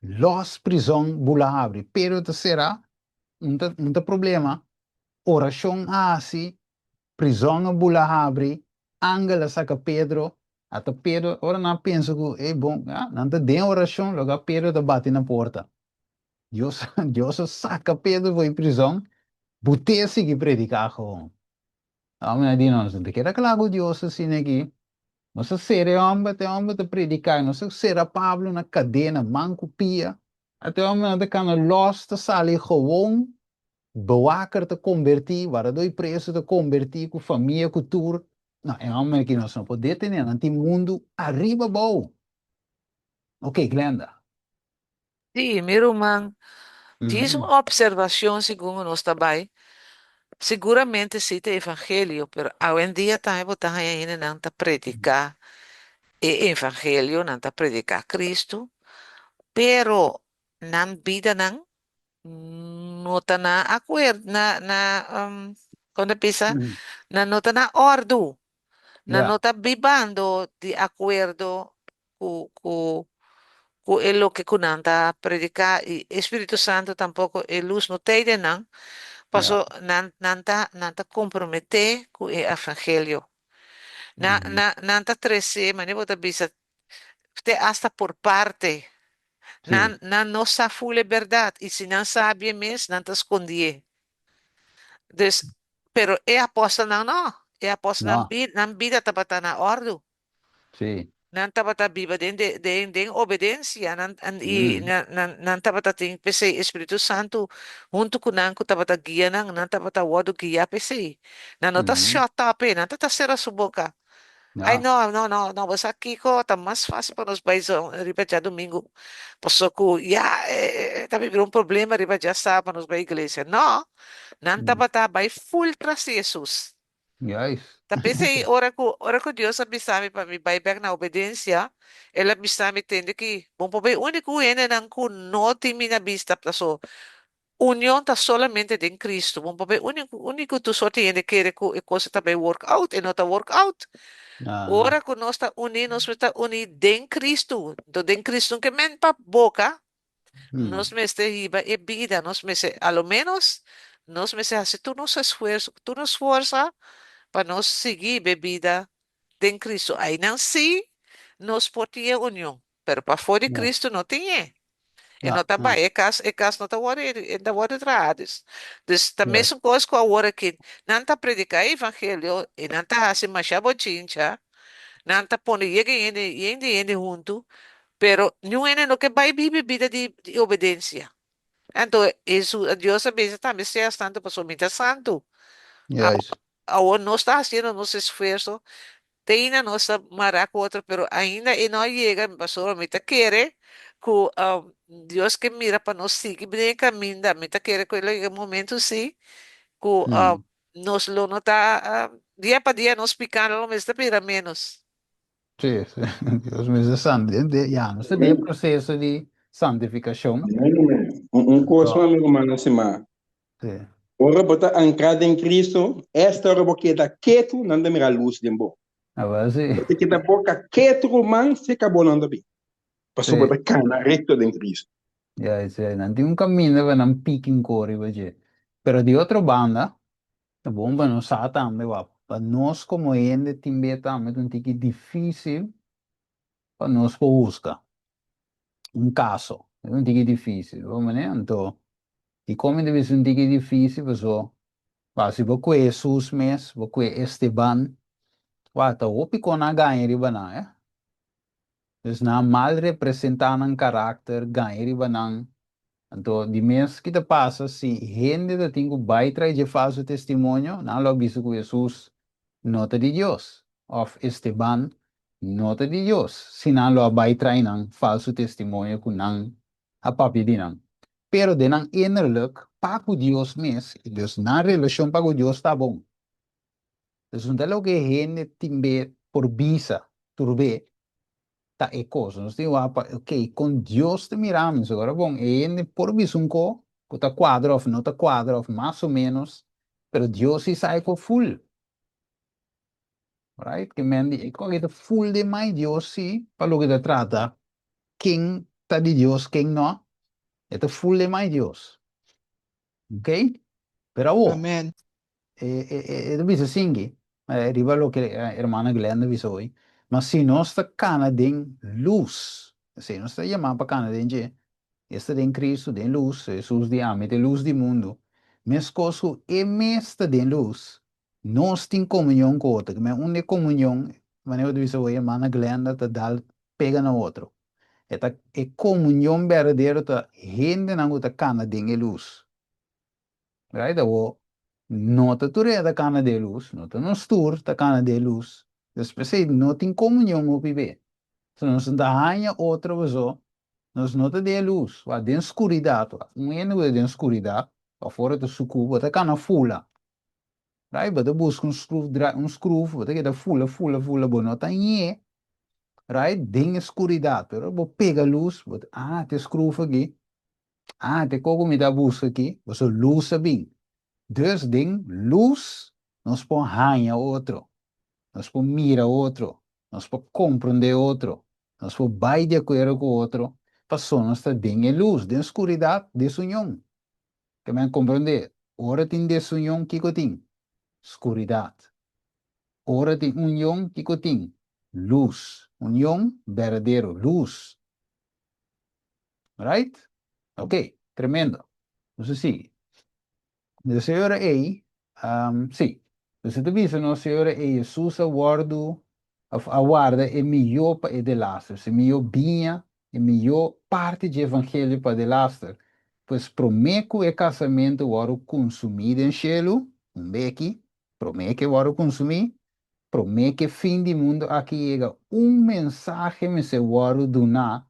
lòs prizòn bula habri. Pedro ta será, un ta un ta problema, orashon a hasi, prizòn a bula habri, angel a saka Pedro. Ata Pedro, ora nan a pensa ku e bon, ah, nan ta den orashon, loke Pedro ta bati na porta. Dios, Dios a saka Pedro for di prizòn, but'é a sigui prediká gewoon. Hòmber a di nos, no ta keda kla ku Dios asina aki. Nos a sera e hòmber, ata e hòmber ta prediká, nos a sera Pablo na kadena, man ku pia, ata e hòmber nan ta kana lòs, ta sali gewoon, bewaker ta kombertí, wardadó di preso ta kombertí ku famia, ku tur. No, e hòmber aki nos no por detené, nan tin mundu ariba abou. Oké, Glenda. Sí, mi ruman, djis un observacion segun nos ta bai. Seguramente sí ta evangelio, pero awendia tambe bo ta haña hendenan ta predica e evangelio, nan ta predica Cristo, pero nan bidanan no ta na acuerdo, na, na, con ta bisa? Nan no ta na ordu, nan no ta bibando di acuerdo ku ku ku e loke ku nan ta prediká i e Spiritu Santu tampoko e lus no t'ei den nan, paso nan nan ta nan ta komprometé ku e evangelio. Nan nan nan ta tresé, manera bo ta bisa, te asta por parte. Nan nan no sa ful e bèrdat i si nan sabi e mes nan ta skondié. Dus, pero e apòstelnan no, e apòstelnan nan bida tabata na òrdu. Sí. Nan tabata biba den de den den obedensia, nan i nan nan nan tabata tin p'esei e Spiritu Santu huntu ku nan ku tabata guia nan, nan tabata wòrdu guiá p'esei. Nan no ta shut up e, nan ta ta sera su boka. Ai no, no, no, no, bo sa kiko, ta mas fásil pa nos bai riba djadumingu, pasobra ku ya ta bira un problema riba djasabra pa nos bai iglesia. No, nan tabata bai ful tras di Hesus. Juist. Ta p'esei ora ku ora ku Dios a bisa mi pa mi bai bèk na obedensia, El a bisa mi, Tende ki, bo por bai uni ku hendenan ku no tin mi na bista, paso union ta solamente den Cristo. Bo por bai uni uni ku tur sorti hende kere ku e kos ta bai work out, e no ta work out. Ora ku nos ta uní, nos mester ta uní den Cristo. Anto den Cristo no ke men pa boka, Nos mester hiba e bida, nos mester, a lo menos, nos mester hasi tur nos esfuerso, tur nos forsa pa nos sigui hiba e bida den Cristo. Ainan sí nos por tin e union, pero pafó di Cristo no tin e. E no ta bai, e kas, e kas no ta wòrdu, e ta wòrdu traha. Dus, dus ta mesun kos ku awor aki. Nan ta prediká e evangelio i nan ta hasi masha bochincha, nan ta pone yega hende, yen di hende huntu, Pero niun hende no ke bai bibi bida di di obedensia. Anto Hesus, Dios a bisa tambe sea santu pasobra mi ta santu. Juist. Awor nos ta hasiendo nos esfuerso, te ainda nos ta mará ku otro, pero ainda e no a yega pasobra mi ta kere ku Dios ke mira pa nos sigui den e kaminda. Mi ta kere ku e lo yega un momento si ku nos lo no ta dia pa dia nos pikando lo mester bira ménos. Sí, sí. Dios mester san, ya, nos ta den e proceso di santificacion. Amén, amén. Un, un kos, Anto, mi rumannan stimá. sí. Ora bo ta ankrá den Cristo, esta ora bo keda ketu, nan ta mira lus den bo. Awel sí. Bo ta keda boka ketu, ruman, seka bo nan ta bin. Pasobra bo Sí. ta kana rekto den Cristo. Ja, sí. Nan tin un kaminda pa nan piki un kor riba dje. Pero di otro banda, Ta bon pa nos sa tambe wak, pa nos komo hende tin be tambe ta un tiki difísil pa nos por husga un kaso. E ta un tiki difísil, bo manera? Anto, dikon mi ta bisa un tiki difísil? Paso, wak, si bo kue Hesus mes, bo kue Esteban, wak, ta hopi kon nan a gaña riba nan, eh. Dus nan a mal representá nan karakter, gaña riba nan. Anto, di mes ki ta pasa si hende ta tin ku bai trae dje falsu testimonio, nan lo a bisa ku Hesus no ta di Dios, òf Esteban no ta di Dios, si nan lo a bai trae nan falsu testimonio ku nan a papia di nan. Pero den nan innerlijk, pa ku Dios mes, dus nan relashon pa ku Dios ta bon. Dus no ta loke hende tin be por bisa tur be ta e kos. Nos tin wak pa, ok, kon Dios ta mira mi? So ora bon, e hende por bisa un ko ku ta kuadra òf no ta kuadra òf mas o ménos, pero Dios si sa e ko ful. Right? Ke men di e ko aki ta ful den mai Dios si pa loke ta trata ken ta di Dios, ken no, e ta ful den mai Dios. Ok? Pero awor, Amen. E ta bisa singi, riba loke hermana Glenda bisa hoy. Ma si nos ta kana den lus, esei nos ta yamá pa kana den dje, esta den Kristu, den lus, Hesus di ami ta e lus di mundu, meskos ku e mes ta den lus, nos tin komunion ku otro. Kimen unda e komunion, manera bo ta bisa bo hermana Glenda ta dal pega na otro. E ta e komunion berdadero ta hendenan ku ta kana den e lus. Right? Awor, no ta tur hende ta kana den e lus, no ta nos tur ta kana den e lus. Dus p'esei no tin komunion hopi be. So nos no ta haña otro paso nos no ta den e lus, wak den skuridat. Wak un hende ku ta den skuridat, afora ta sukú, bo ta kana fula. Right? Bo ta buska un skruf, un skruf, bo ta keda fula, fula, fula, bo no ta ñe, right? Den e skuridat. Pero bo pega lus, bo ta, ah, te skruf aki. Ah, te koko mi ta buska aki, pasobra lus a bin. Dus den lus nos por haña otro, nos por mira otro, nos por komprondé otro, nos por bai di akuerdo ku otro, pasobra nos ta den e lus. Den skuridat, desunion. Ke men komprondé, ora tin desunion, kiko tin? Skuridat. Ora tin union, kiko tin? Lus. Union berdadero, lus. Right? Ok, tremendo. Nos a sigui. Nos e ora ei, um, sí. Nos ta bisa nos e ora ei Jesus a wòrdu of a warda e mihó pa e delaster, e mihó biña, e mihó parti dje evangelio pa delaster. Pues promé ku e kasamentu wòrdu kunsumí den shelu, un beki, promé ku e wòrdu kunsumí, promé ku e fin di mundu aki yega, un mensahe mester wòrdu duná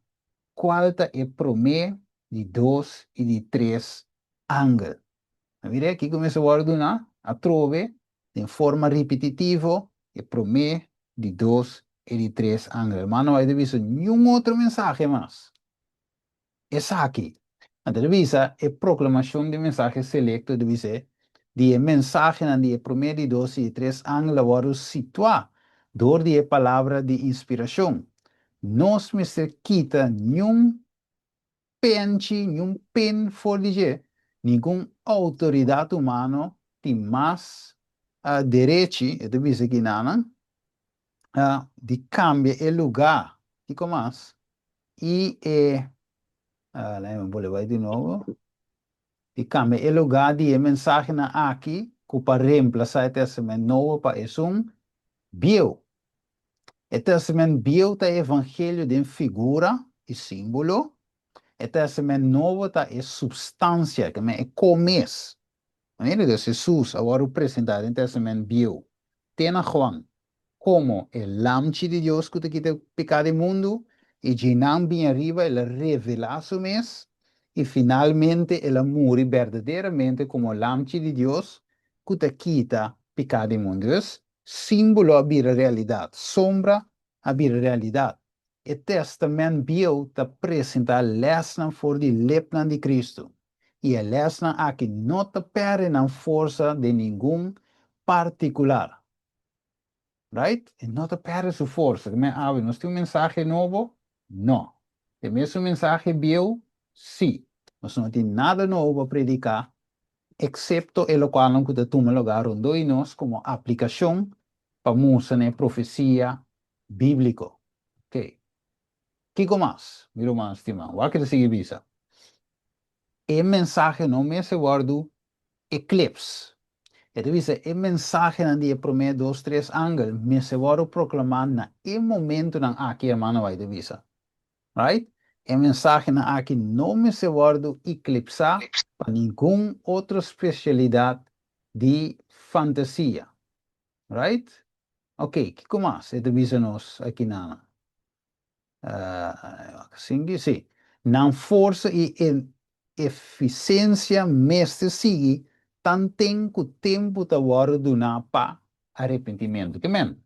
Cual ta e prome, di dos y di tres angel? A mira aki cu mester wordo duna atrobe den forma ripititivo e prome, di dos y di tres angel. Hermano White a bisa niun otro mensahe mas. Esaki. Anto ta bisa e proclamacion di mensahe selecto ta bisa di e mensahenan di e prome, di dos y di tres angel a wordo situa door di e palabra di inspiracion. Nos mester kita niun penchi, niun pen for di dje. Ningun outoridat humano tin mas derechi, e ta bisa kinanan, di kambia e lugá. Kiko mas? I e, laat mi bolbe bai di nobo, di kambia e lugá di e mensahenan aki ku pa remplasá e Tèstamènt Nobo pa esun Bieu. E Tèstamènt Bieu ta e evangelio den figura i símbolo. E Tèstamènt Nobo ta e supstansia, ke men e ko mes. Manera di Hesus a wòrdu presentá den Tèstamènt Bieu te na Juan komo e Lamchi di Dios ku ta kita piká di mundu, i djinan bin ariba el a revelá su mes i finalmente el a muri berdaderamente komo Lamchi di Dios ku ta kita piká di mundu. Dus, Símbolo a bira realidat, sombra a bira realidat. E Tèstamènt Bieu ta presentá lèsnan for di lepnan di Kristu, i e lèsnan aki no ta pèrdè nan forsa den ningun partikular. Right? E no ta pèrdè su forsa. Ke men awe nos tin un mensahe nobo? No. E mesun mensahe bieu? Sí. Nos no tin nada nobo pa prediká eksepto e lokualnan ku ta tuma lugá rondó di nos komo aplikashon pa mustra na e profesia bíbliko. Oke. Kiko mas, mi ruman stimá? Wak e ta sigui bisa, E mensahe no mester wòrdu eklips. E ta bisa e mensahenan di e promé dos tres angel mester wòrdu proklamá na e momentunan aki, hermano White ta bisa. Right? E mensahenan aki no mester wòrdu iklipsá pa ningun otro spesialidat di fantasia. Right? Oké, kiko mas e ta bisa nos aki nan? Singi, sí. Nan forsa i efisensia mester sigui tanten ku tempu ta wòrdu duná pa arepentimentu. Ke men?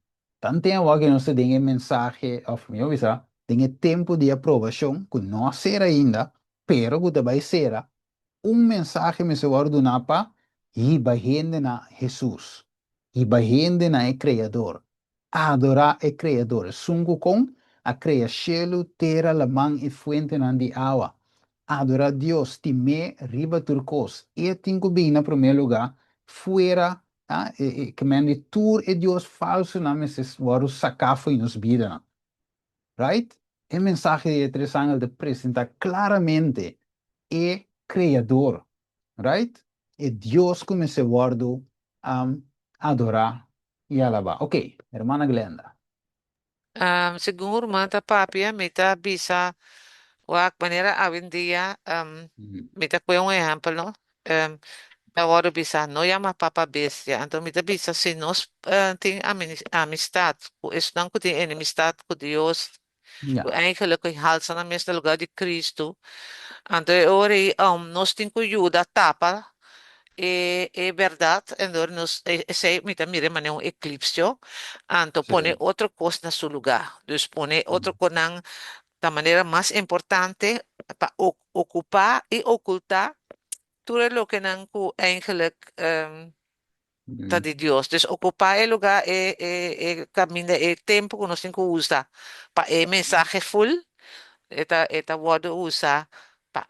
Tanten awor ke nos ta den e mensahe, òf mihó bisa, den e tempu di aprobashon, ku no a sera ainda, pero ku ta bai sera, un mensahe mester wòrdu duná pa hiba hende na Hesus, hiba hende na e Kreador, adorá e Kreador, esun ku kon a krea shelu, tera, laman i fuentenan di awa. Adorá Dios, stim'é riba tur kos. E tin ku bin na promé lugá, fuera. Ah, e, e, ke men di tur e dios falsonan mester wòrdu saká for di nos bidanan. Right? E mensahe di e tres angel ta presentá klaramente e Kreador, right? E Dios ku mester wòrdu um, adorá i alabá. Ok, hermana Glenda. Um, segun ruman ta papia, mi ta bisa wak manera awendia, um, mi ta pone un ehèmpel, no? Um, ta wòrdu bisa, no yama papa bestia. Anto mi ta bisa, si nos eh, tin amistat ku esnan ku tin enemistat ku Dios, ku eigenlijk ku halsa nan mes na lugá di Kristu, anto e ora ei um, nos tin ku yuda tapa e e bèrdat, en dor nos esei mi ta mira manera un eklipsio, anto pone otro kos na su lugá. Dus pone otro konan ta manera mas importante pa okupá i okultá tur e lokenan ku eigenlijk ta di Dios. Dus okupá e lugá, e e e kaminda, e tempu ku nos tin ku usa pa e mensahe ful, e ta e ta wòrdu usa pa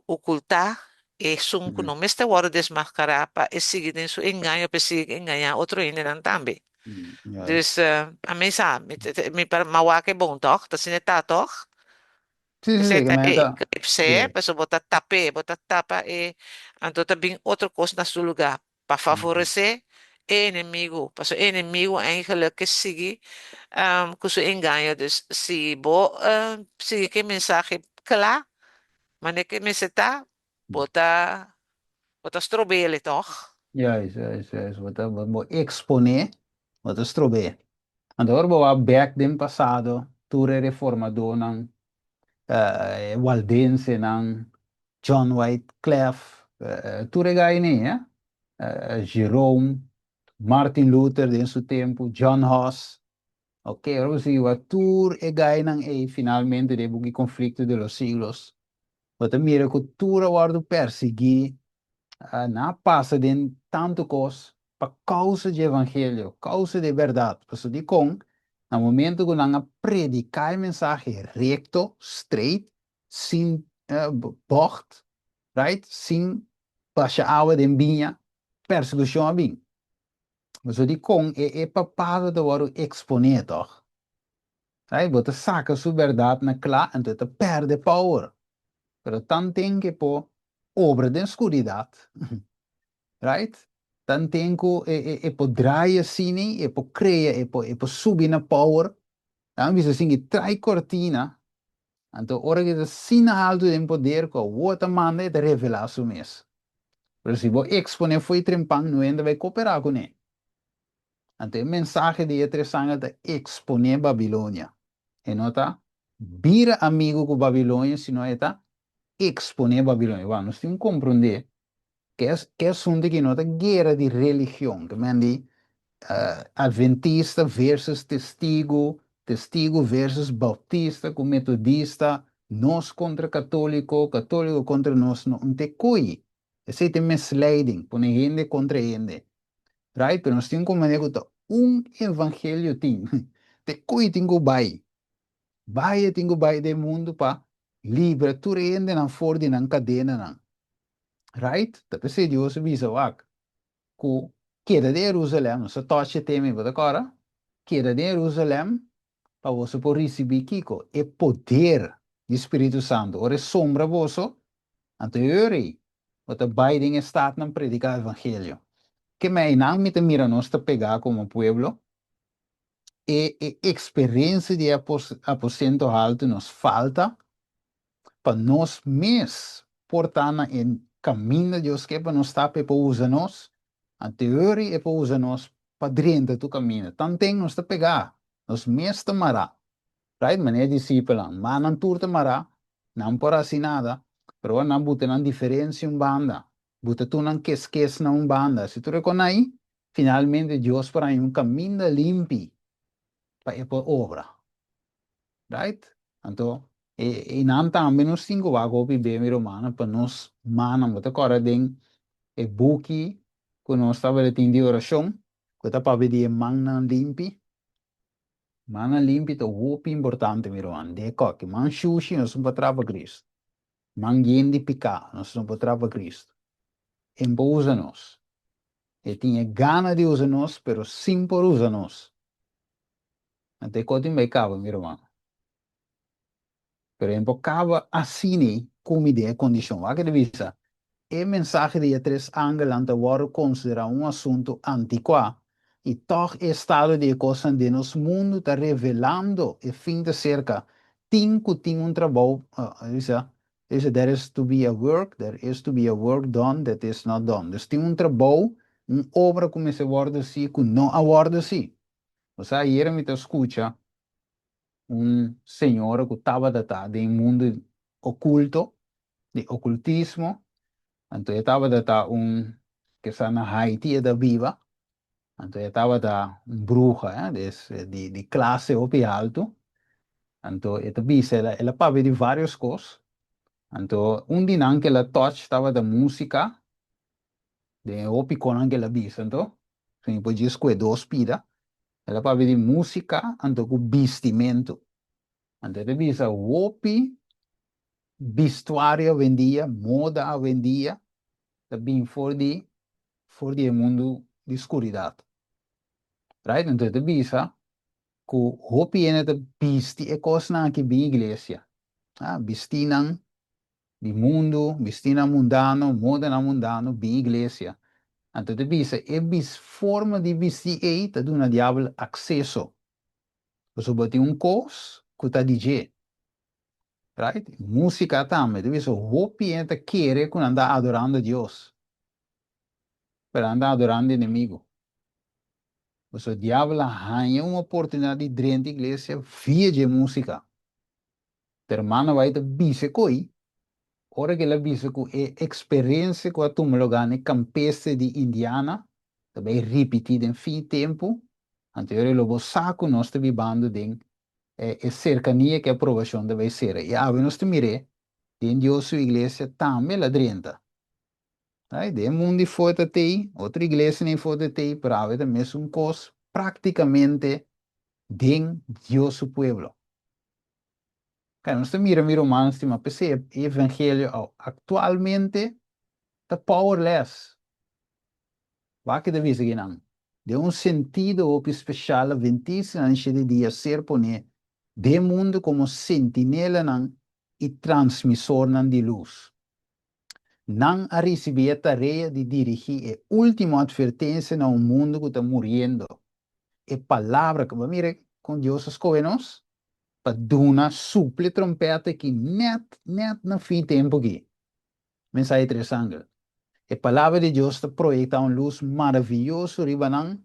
okultá esun ku no mester wòrdu desmaskará pa e sigui den su engaño, pa e sigui engañá otro hendenan tambe. Dus ami sa, mi mi pa wak e bon tòg? Ta asina e ta tòg? Sí, sí, Esei sí, ta ke e ta. eclipse, pasobra bo ta tap'é, bo ta tapa e, anto ta bin otro kos na su lugá pa favoresé e enemigu, pasobra e enemigu eigenlijk ke sigui ku su engaño. Dus si bo sigui ku e mensahe kla, manera ke mester ta, bo ta bo ta strob'é tòg? Juist, juist, juist. Bo ta bo eksponé, bo ta strob'é. Anto ora bo wak bek den pasado, tur e reformadónan, e waldensenan, John Wyclef, tur e gainan ei, Jerome, Martin Luther den su tempu, John Huss, ok, ora bo sigui wak tur e gainan ei finalmente den e buki Conflicto de los Siglos, Bo ta mira ku tur a wòrdu persiguí, nan a pasa den tantu kos pa kousa dje evangelio, kousa di e bèrdat. Pasobra dikon? Na momentu ku nan a prediká e mensahe rekto, straight, sin bògt, right, sin basha awa den biña, persekushon a bin. Pasobra dikon? E papado ta wòrdu eksponé tòg. Right? Bo ta saka su bèrdat na kla, anto e ta pèrdè power. Pero tanten ku e por obra den skuridat, right? Tanten ku e por draai asina, e por krea, e por e por subi na power. Nan a bisa asin ki trai kortina, anto ora ku e ta asina haltu den poder ku awor ta manda e ta revelá su mes. Pero si bo eksponé fo'i trempan, no hende bai koperá kuné. Anto e mensahe di e tres angel ta eksponé Babilonia. E no ta bira amigu ku Babilonia, sino e ta eksponé Babilonia. Wak, nos tin ku komprondé ku e asuntu aki no ta guera di religion, ke men di adventista versus testigu, testigu versus bautista ku metodista, nos kontra katoliko, katoliko kontra nos, no. Un te koyi. Esei ta misleiding, pone hende kontra hende. Right? Pero nos tin ku manera ku ta un evangelio tin. Te koe tin ku bai. Bai e tin ku bai den mundu pa libra tur e hendenan for di nan kadenanan. Right? Ta p'esei Dios a bisa wak ku keda den Jerusalem, nos a touch e tema ei, bo ta kòrda? Keda den Jerusalem pa boso por risibí kiko? E poder di Spiritu Santu. Ora e sombra boso, anto e ora ei bo ta bai den e statnan prediká evangelio. Ke meinan mi ta mira nos ta pegá komo pueblo? E e eksperensia di e aposento haltu nos falta pa nos mes por ta na e kaminda Dios ke pa nos ta pa e por usa nos. Anto e ora ei e por usa nos pa drenta tur kaminda. Tanten nos ta pegá, nos mes ta mará. Right? Manera e disipelnan, mannan tur ta mará, nan por hasi nada, pero ora nan buta nan diferensia un banda, buta tur nan keskes na un banda, si tur e kon ai, finalmente Dios por haña un kaminda limpi pa e por obra. Right? Anto, e e nan tambe nos tin ku wak hopi be, mi rumannan, pa nos mannan. Bo ta kòrda den e buki ku nos tabata tin di orashon, ku ta papia di e mannan limpi? Mannan limpi ta hopi importante, mi ruman. Den e kòki, man shushi nos no por traha pa Kristu. Man yen di piká nos no por traha pa Kristu. E no por usa nos. E tin e gana di usa nos, pero sin por usa nos. Anto e kos tin bai kaba, mi ruman. Pero e por kaba asina ku mi den e kondishon. Wak e ta bisa, E mensahe di e tres angelnan ta wòrdu konsiderá un asuntu antikuá, i tòg e estado di e kosnan den nos mundu ta revelando e fin ta serka. Tin ku tin un trabou, e bisa, e bisa, there is to be a work, there is to be a work done that is not done. Dus tin un trabou, un obra ku mester wòrdu hasi ku no a wòrdu hasi. Osea, ayera mi ta skucha un señora ku tabata ta den mundu okulto, di okultismo, anto e tabata ta un kesa na Haiti e ta biba, anto e tabata un bruha, des di di klase hopi haltu, anto e ta bisa el a el a papia di varios kos, anto un di nan ku el a touch tabata musika, Den e hopi konan ku el a bisa anto, si mi por djis kue dos pida, el a papia di músika anto ku bistimentu. Anto e ta bisa hopi bistuario awendia, moda awendia ta bin for di for di e mundu di skuridat. Right? Anto e ta bisa ku hopi hende ta bisti e kosnan aki bin iglesia. Ah, bistinan di mundu, bistinan mundano, modanan mundano, bin iglesia. Anto ta bisa e bis forma di bisti ei ta duna diabel akseso. Pasobra bo tin un kos ku ta di dje. Right? Músika tambe. Ta bisa hopi hende ta kere ku nan ta adorando Dios, pero nan ta adorando enemigu. Pasobra diabel a haña un oportunidat di drenta iglesia via dje músika. Hermano bai ta bisa ko'i, ora ku el a bisa ku e eksperensia ku a tuma lugá na e kampeste di Indiana ta bai ripití den fin tempu, anto e lo bo sa ku nos ta bibando den e serkania ku e aprobashon ta bai sera. I awe nos ta mir'é den Dios su iglesia tambe el a drenta. Ai, den mundu i for ta tei, otro iglesianan i for ta tei, pero awe ta mesun kos praktikamente den Dios su pueblo. Kaya nos ta mira mi ruman stima, p'esei e evangelio aktualmente ta powerless. Wak ta bisa kinan? Den un sentido hopi speshal Adventistanan shete dia ser poné den mundu komo sentinelanan i transmisornan di lus. Nan a risibí e tarea di dirigí e último atvertensia na un mundu ku ta muriendo. E palabra ku bo mira kon Dios a skohe nos pa duna supli trompèt aki nèt nèt na fin tempu aki. Mensahe tres angel. E palabra di Dios ta proyektá un lus maravioso riba nan,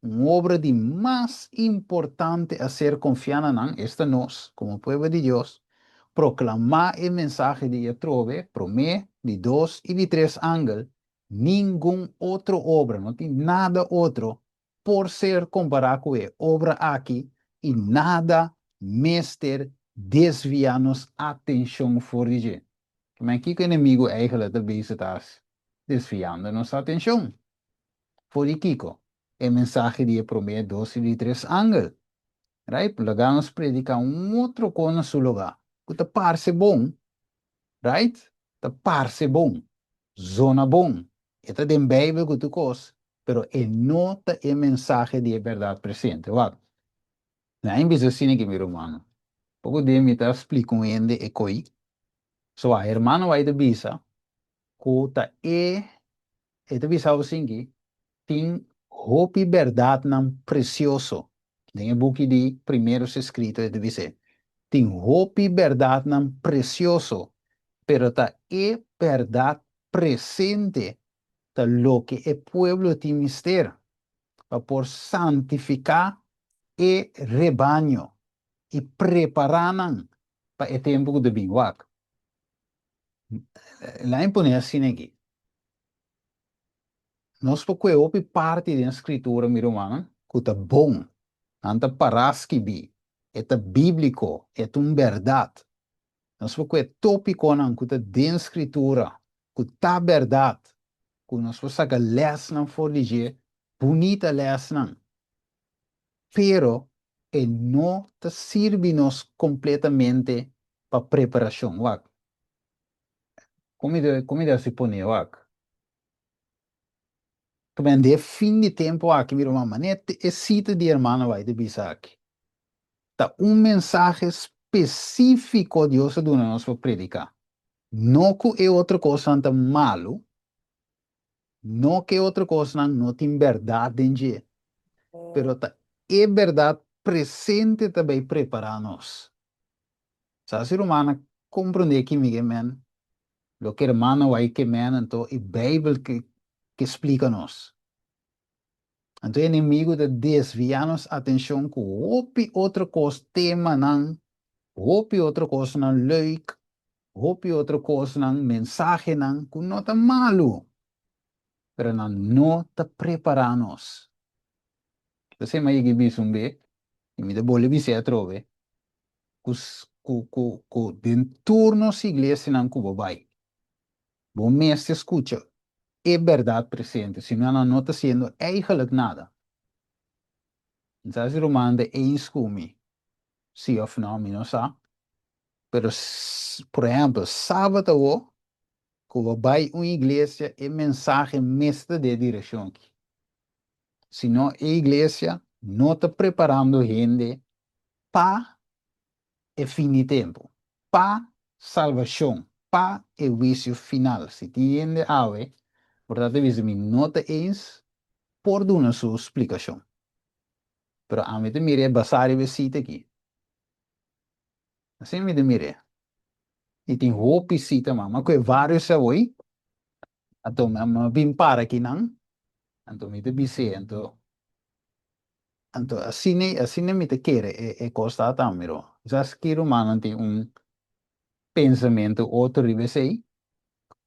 un obra di mas importante a ser konfiá na nan, esta nos, komo pueblo di Dios, proklamá e mensahe di e trobe, promé, di dos i di tres angel, ningun otro obra, no tin nada otro, por ser kompará ku e obra aki i nada mester desviá nos atenshon for di dje. Men kiko enemigu eigentlik ta bezig ta hasi? Desviando nos atenshon. For di kiko? E mensahe di e promé, dos i di tres angel. Right? Laga nos prediká un otro kos na su lugá, ku ta parse bon. Right? Ta parse bon. Zona bon. E ta den Beibel ku tur kos, pero e no ta e mensahe di e bèrdat presente. Wak. Na en bisa asina ki mi rumannan. Poko dia mi ta splika un hende e koi. So a hermano bai ta bisa ku ta e e ta bisa asin ki tin hopi bèrdatnan presioso den e buki di Primeros Escritos e ta bis'é tin hopi bèrdatnan presioso pero ta e bèrdat presente ta loke e pueblo tin mester pa por santifiká e rebaño i prepará nan pa e tempu ku ta bin. Wak, la'a pone asina aki. Nos por kue hopi parti den Skritura, mi rumannan, ku ta bon. Nan ta pará skibí. E ta bíbliko. E ta un bèrdat. Nos por kue tópikonan ku ta den Skritura, ku ta bèrdat, ku nos por saka lèsnan for di dje, bunita lèsnan. Pero e no ta sirbi nos kompletamente pa preparashon. Wak, kon mi ta kon mi ta hasi pone? Wak. Ke men den e fin di tempu aki, mi ruman, manera e sita di hermano White ta bisa aki, ta un mensahe spesífiko Dios a duna nos pa prediká. No ku e otro kosnan ta malu, no ku e otro kosnan no tin bèrdat den dje, pero ta e bèrdat presente ta bai prepará nos. Sa si ruman a komprondé ki mi ke men, loke hermano White ke men anto e Beibel ke ke splika nos. Anto e enemigu ta desviá nos atenshon ku hopi otro kos, temanan, hopi otro kosnan leuk, hopi otro kosnan, mensahenan ku no ta malu, pero nan no ta prepará nos. P'esei mi a yega i bisa un be, i mi ta bolbe bis'é atrobe, ku ku ku ku den tur nos iglesianan ku bo bai, bo mester skucha e bèrdat presente, sino nan no ta hasiendo eigenlijk nada. Mi sa si ruman ta eens ku mi, si òf nò, mi no sa. Pero, por ehèmpel, sabat awo, ku bo bai un iglesia, e mensahe mester ta den e direkshon aki. Si no, e iglesia no ta preparando hende pa e fin di tempu, pa salbashon, pa e huisio final. Si tin hende awe por ta ta bisa mi no ta eens, por duna su splikashon. Pero ami ta mira e basá riba e sita aki. Asina mi ta mir'é. I tin hopi sita man. Ma ku e vários awoi, anto mi a bin para akinan, anto mi ta bis'é, anto, anto asina, asina mi ta kere e e kos ta tambe miro. Kisas ki rumannan tin un pensamentu otro riba esei,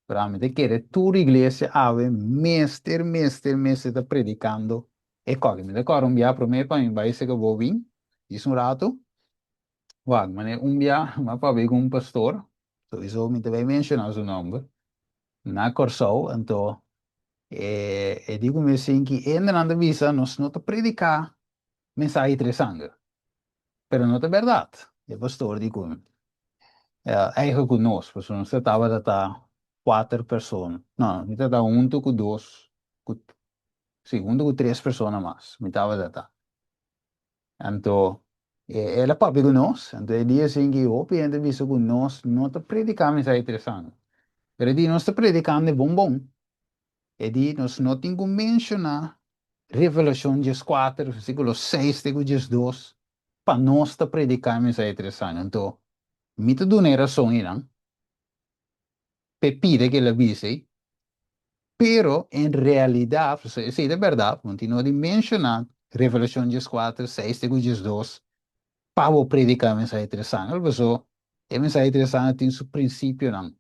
pero ami ta kere tur iglesia awe mester, mester, mester ta predikando e kòke. Mi ta kòrda un bia promé pa mi bai seka bo bin, djis un ratu. Wak, manera un bia mi a papia ku un pastor, souiso mi ta bai menshoná su nòmber, na Kòrsou, anto e e di ku mi asin ki hendenan ta bisa nos no ta prediká mensahe tres sanger, pero no ta bèrdat, e pastor di ku mi. Eigen ku nos, pasobra nos ta tabata ta kuater persona, no, mi ta ta huntu ku dos, ku si, huntu ku tres persona mas mi tabata ta. Anto el a papia ku nos, anto e dia asin ki hopi hende a bisa ku nos no ta prediká mensahe tres aña. Pero e di nos ta predikando e bon bon. E di nos no tin ku menshoná Revelashon dieskuater, versíkulo seis te ku diesdos pa nos ta prediká e mensahe tres aña. Anto mi ta duna e rason einan. p'e pida ku el a bisa ei, pero en realidat, pasobra esei ta bèrdat, bo tin no di menshoná Revelashon dieskuater, seis te ku diesdos pa bo prediká e mensahe tres angel, pasobra e mensahe tres angel tin su prinsipionan,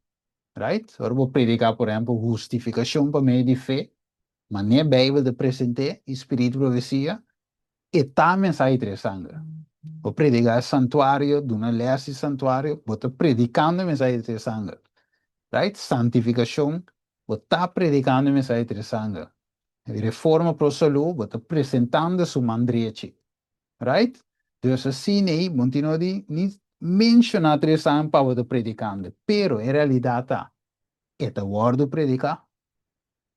right? Ora bo prediká, por ehèmpel, hustifikashon pa medio di fe, manera Beibel ta present'é i spiritu profesia, E ta mensahe di tres sanger. Bo prediká e santuario, duna lès di santuario, bo ta predikando e mensahe di tres sanger. Right? Santifikashon, bo ta predikando e mensahe di tres sanger. Reforma pro salú, bo ta presentando su man drechi. Right? Dus asina ei, bo no tin nodi ni menshoná tres sanger pa bo ta predikando. Pero e realidat ta, e ta wòrdu prediká?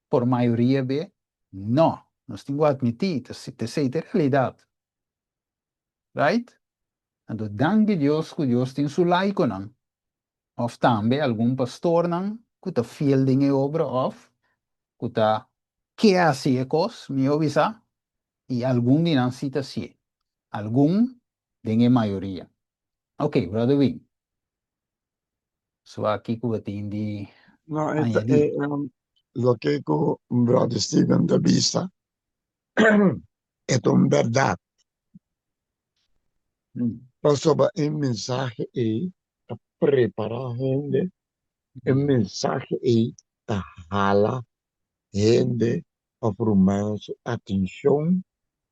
Por mayoria be, no. Nos tin ku atmití, ta esei ta e realidat. Right? Anto danki Dios ku Dios tin su laikonan, òf tambe algun pastornan ku ta fiel den e obra òf ku ta ke hasi e kos, mihó bisá, i algun di nan sí ta hasié. Algun den e mayoria. Ok, Brother Wing. So aki ku bo tin di No, e ta, añadí? e, um, loke ku Brother Steven ta bisa, e ta un bèrdat. Pasobra e mensahe ei ta prepará hende, e mensahe ei ta hala hende òf rumannan su atenshon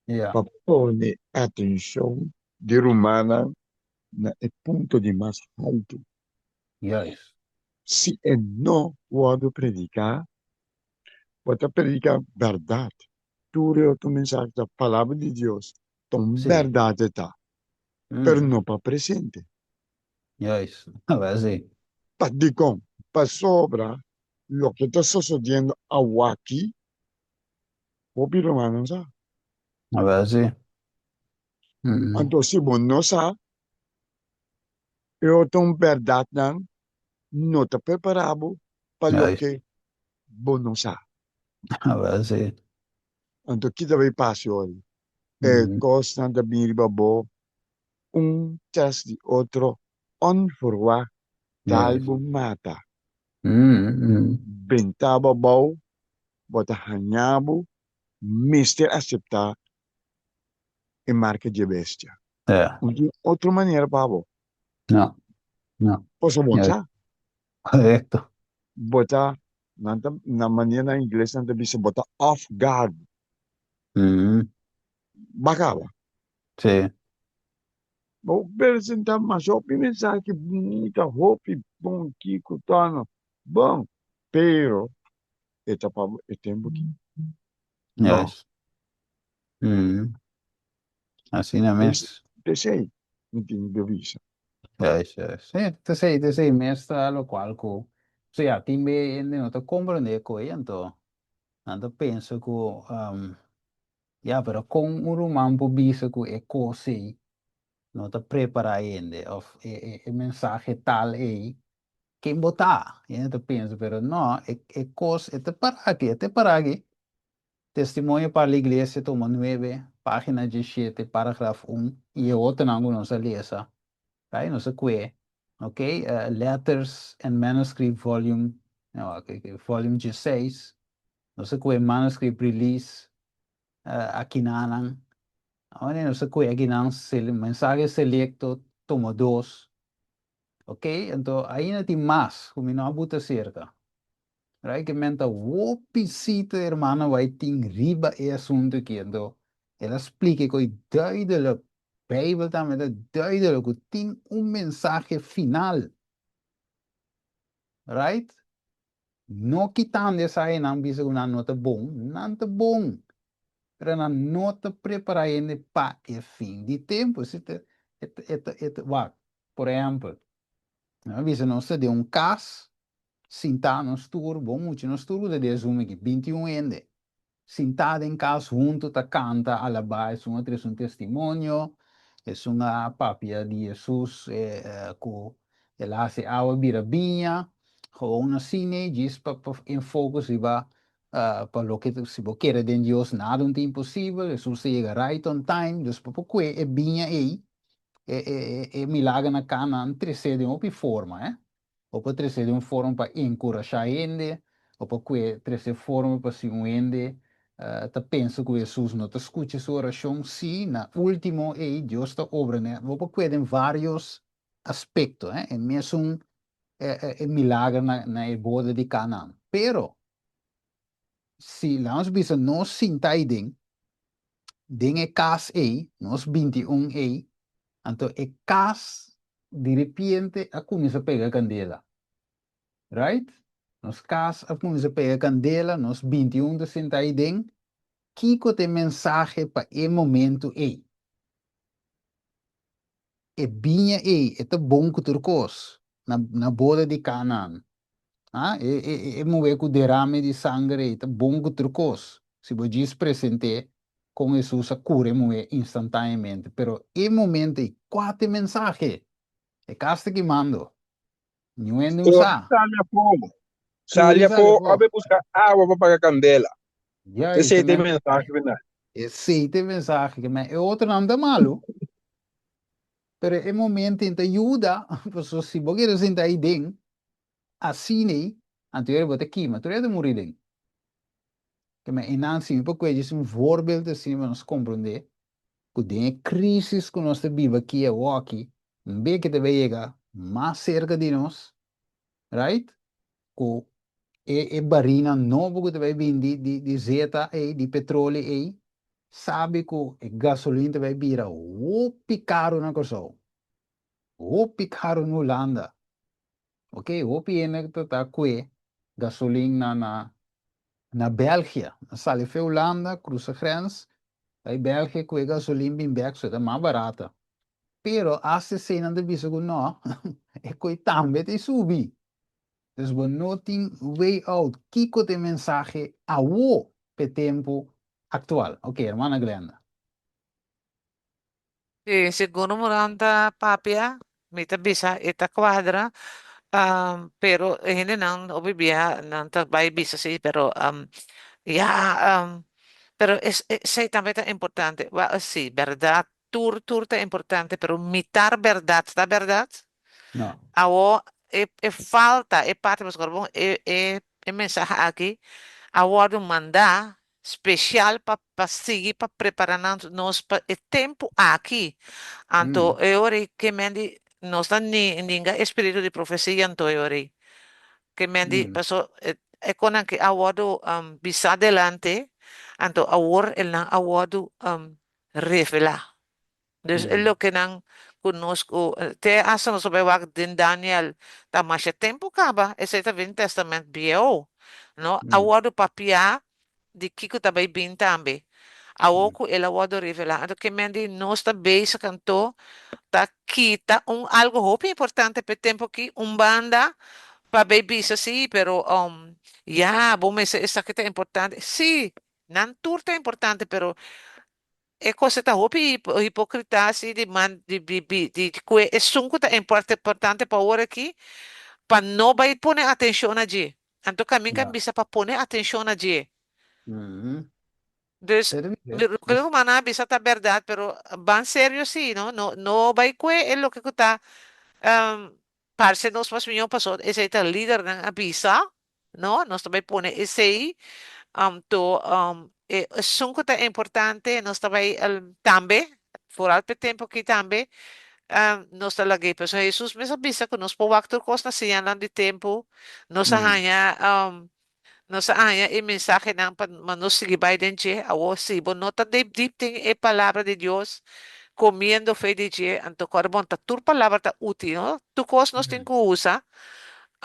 Ja. pa pone atenshon di rumannan na e punto di mas haltu. Juist. Si e no wòrdu prediká, bo ta prediká bèrdat. Tur e otro mensahe ta Palabra di Dios, ta un Sí. bèrdat e ta, pero no pa presente. Juist. Awor sí. Pa dikon? Pasobra loke ta sosodiendo awaki. Hopi rumannan sa. Awel si. Anto si bo no sa e otro un bèrdatnan no ta prepará bo pa loke bo no sa. Awel si. Anto ki ta bay pasa ori? E kosnan ta bin riba bo un tras di otro onverwacht dal bo mata. Benta bo abou, bo ta haña bo mester aseptá e marka dje bestia. No tin otro manera pa bo. No, no. Pasobra bo no sa. Korekto. Bo ta, nan ta, na manera na ingles nan ta bisa bo ta off guard. Bo a kaba. Sí. Bo presentá masha hopi mensahe bunita, hopi bon kiko tono, bon, pero e ta pa e tempu aki? No. Yes. Asina mes. P'esei mi tin di bisa. Yes, yes. Sí, t'esei, t'esei mes ta lokual ku, osea, tin be hende no ta komprendé koe, anto nan ta pensa ku Ya, pero kon un ruman por bisa ku e kos ei no ta prepará hende òf e e e mensahe tal ei? Ken bo ta? Hende ta pensa, pero no, e e kos e ta pará aki, e ta pará aki. Testimonio para la Iglesia, tomo nuebe, página diesshete, paragraf un, i e otronan ku nos a lesa, right? Nos a kue, ok, Letters and Manuscript volume, no, ok, volume diesseis, Nos a kohe manuscript release akinanan. Awor nos a kohe akinan mensahe selecto tomo dos. Ok, anto ainda tin mas ku mi no a buta serka. Right, ke men ta hopi sita hermano bai tin riba e asunto aki. Anto el a splika e koi duidelijk. Bijbel tambe ta duidelijk ku tin un mensahe final. Right? No kitando esaki nan bisa ku nan no ta bon, nan ta bon, pero nan no ta prepará hende pa e fin di tempu. Si ta, e ta, e ta, e ta, wak, por ehèmpel, nan a bisa nos ta den un kas, sintá nos tur, bon mucha, nos tur ku ta den e Zoom aki, 21 hende. Sintá den kas huntu ta kanta, alabá, esun a trese un testimonio, esun a papia di Hesus ku el a hasi awa bira biña, gewoon asina djis pa pa enfocus riba pa loke si bo kere den Dios nada un ta imposibel, Hesus ta yega right on time, dus pa por kue e biña ei, e e e milager na Canaan tresé den hopi forma, eh. Bo por trese den un forma pa enkurashá hende, bo por kue trese forma pa si un hende ta pensa ku Hesus no ta skucha su orashon, sí, na último ei Dios ta obra n'e. Bo por kue den vários aspekto, e mesun e milager na e boda di Kanaan. Pero, si laga nos bisa nos sinta ei den, den e kas ei, nos 21 ei, anto e kas di repente a kuminsá pega kandela. Right? Nos kas a kuminsá pega kandela, nos 21 ta sentá ei den. Kiko ta e mensahe pa e momentu ei? E biña ei, e ta bon ku tur kos na na boda di Kanaan. Ah, e e e muhé ku derame di sanger ei ta bon ku tur kos. Si bo djis present'é kon Hesus a kura e muhé instantáneamente. Pero e momento ei, kua ta e mensahe? E kas ta kimando. Niun hende un Kore sa. sali afó. Sali Kore sali afó afó. òf e buska awa pa paga kandela. Juist, Esei ta e men. mensahe final. Esei ta e mensahe. Ke men e otronan ta malu, pero e momento ei ta yuda, pasobra si bo kere sinta ei den, asina ei, anto bo ta kima, tur e ta muri den. Ke men einan si mi por kue djis un voorbeeld asina pa nos komprondé ku den e krisis ku nos ta biba aki awoki, un bes ke ta bai yega mas serka di nos, right? Ku e e barinan nobo ku ta bai bin di di di zeta ei, di petroli ei, sabi ku e gasolin ta bai bira hopi karu na Kòrsou, hopi karu na Hulanda. Ok, hopi hende ta ta kue gasolin na na na Belgia. Nan sali fe Hulanda, krusa grens, bai Belgia kue gasolin bin bek, so e ta mas barata. Pero asta esei nan ta bisa ku no, e koi tambe ta subi. Dus bo no tin way out. Kiko ta e mensahe awo p'e tempu? Aktual. Ok, hermana Glenda. Sí, segun Muranda papia, mi ta bisa e ta cuadra, pero e hendenan hopi bia nan ta bai bisa sí, pero ya, pero es, esei tambe ta importante. Wel, sí, berdad, tur tur ta importante, pero mitar berdad ta berdad? No. Awo e e falta e parti pasobra bon e e e mensahe aki a wordo manda special pa pa sigui pa prepara nan nos pa e tempo aki. Anto e ora ei ke men di nos ta ni ninga e spiritu di profesia anto e ora ei. Ke men di paso e e konan ke a wordo bisa delante anto awor elnan a wordo revela. Dus e lokenan ku nos ku te asta nos a bai wak den Daniel ta masha tempu kaba, esei ta bin Testament Bieu, no? A wòrdu papiá di kiko ta bai bin tambe. Awor ku el a wòrdu revelá, anto ke men di nos ta bezig anto ta kita un algu hopi importante p'e tempu aki un banda pa bai bisa si, pero ya bo mester esaki ta importante. Sí, nan tur ta importante, pero E cosa ta hopi hipocrita asi di man di di di di cu esun cu ta importante pa ora aki pa no bay pone atencion na dje. Anto caminca bisa pa pone atencion na dje. Dus loke e rumannan a bisa ta berdad pero ban serio si no no no bay cue e loke cu ta Parce nos mas miñó paso esei ta lidernan a bisa, no? Nos ta bai pone esei, anto e esun ku ta importante nos ta bai tambe, foral p'e tempu aki tambe, nos ta lag'é. Pasobra Hesus mes a bisa ku nos por wak tur kos na señalnan di tempu, nos a haña Nos a haña e mensahenan pa nos sigui bai den dje. Awor, si bo no ta dip dip den e Palabra di Dios, comiendo fe di dje, anto kòrda bon, ta tur palabra ta útil, no? Tur kos nos tin ku usa.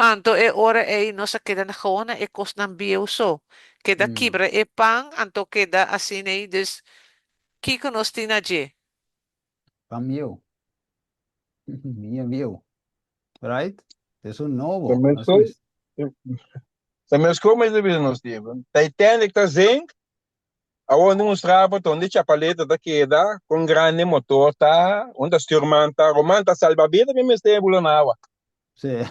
Anto e ora ei nos a keda na gewoon na e kosnan bieu so. Keda kibra e pan, anto keda asina ei. Dus, kiko nos tin na dje? Pan bieu. Biña bieu. Right? Es un nobo. Nos mes. Ta meskos mes ta bisa nos Steven. Titanic ta zink, awor un strapa ta unda e chapaleta ta keda, kon grandi motor ta, unda stuurman ta, Roman ta salba bida mi mester bula na awa. Sí.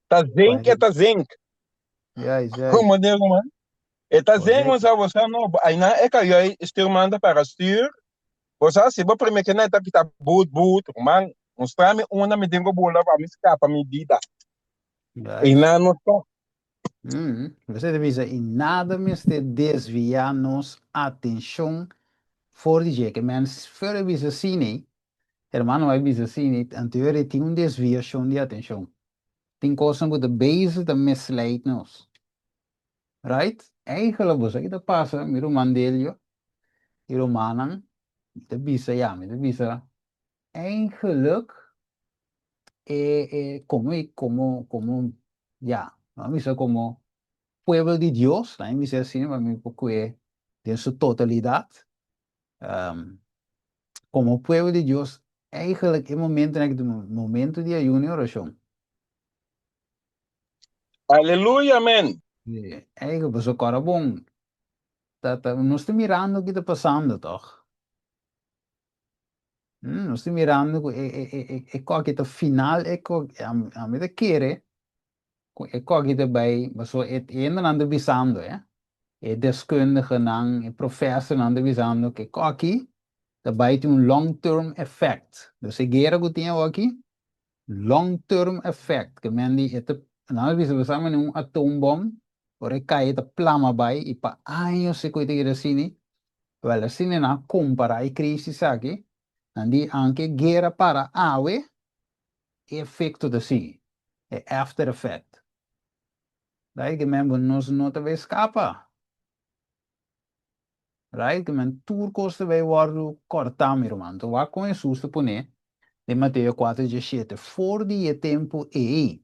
Ta zink e ta zink. Juist, juist. Como de Roman? E ta zink, bo sa, bo sa no, aina e kayoi stuurman ta para stuur, Bo sa si bo prime kena e ta pita boot boot ruman mustra mi unda mi tin ku bula pa mi skapa mi bida. Juist. I nan no sa. Mm, Esei ta bisa, i nada mester desviá nos atenshon for di dje. Ke men for e bisa asina, hermano a bisa asina, anterior e tin un desviashon di atenshon. Tin kosnan ku ta bezig ta misleid nos. Right? Eigenlijk bo sa ki ta pasa, mi ruman Delio i rumannan, mi ta bisa ya, mi ta bisa eigenlijk e e komo i komo komo ya, no a bisa komo pueblo di Dios, laat mi bisa asina pa mi por kue den su totalidat, komo pueblo di Dios eigenlijk e momentonan aki ta un momento di ayuno i orashon. Aleluya, amen. Eigen, paso kòrda bon, ta, ta, nos ta mirando ki ta pasando, tòg? Nos ta mirando ku e, e, e, e, e koki ta final, e koki, ami ta kere ku e koki ta bai, paso e hendenan ta bisando, eh, e deskundigenan, e profesornan ta bisando ku e koki ta bai tin un long term effect. Dus e guera ku tin awoki, Long term effect, ke men di e ta, nan a bisa bo sa mane un atoombom, ora e kai e ta plama bai i pa años e koi ta keda asini, wèl asina nan a kompará e krisis aki, nan di anke e guera para awe, e efekto ta sigui, e after effect. Right, ke men bo nos no ta bai skapa. Right? Ke men tur kos ta bai wòrdu kòrtá, mi ruman. Anto wak kon Hesus ta pon'é den Mateo kuater diesshete, For di e tempu ei,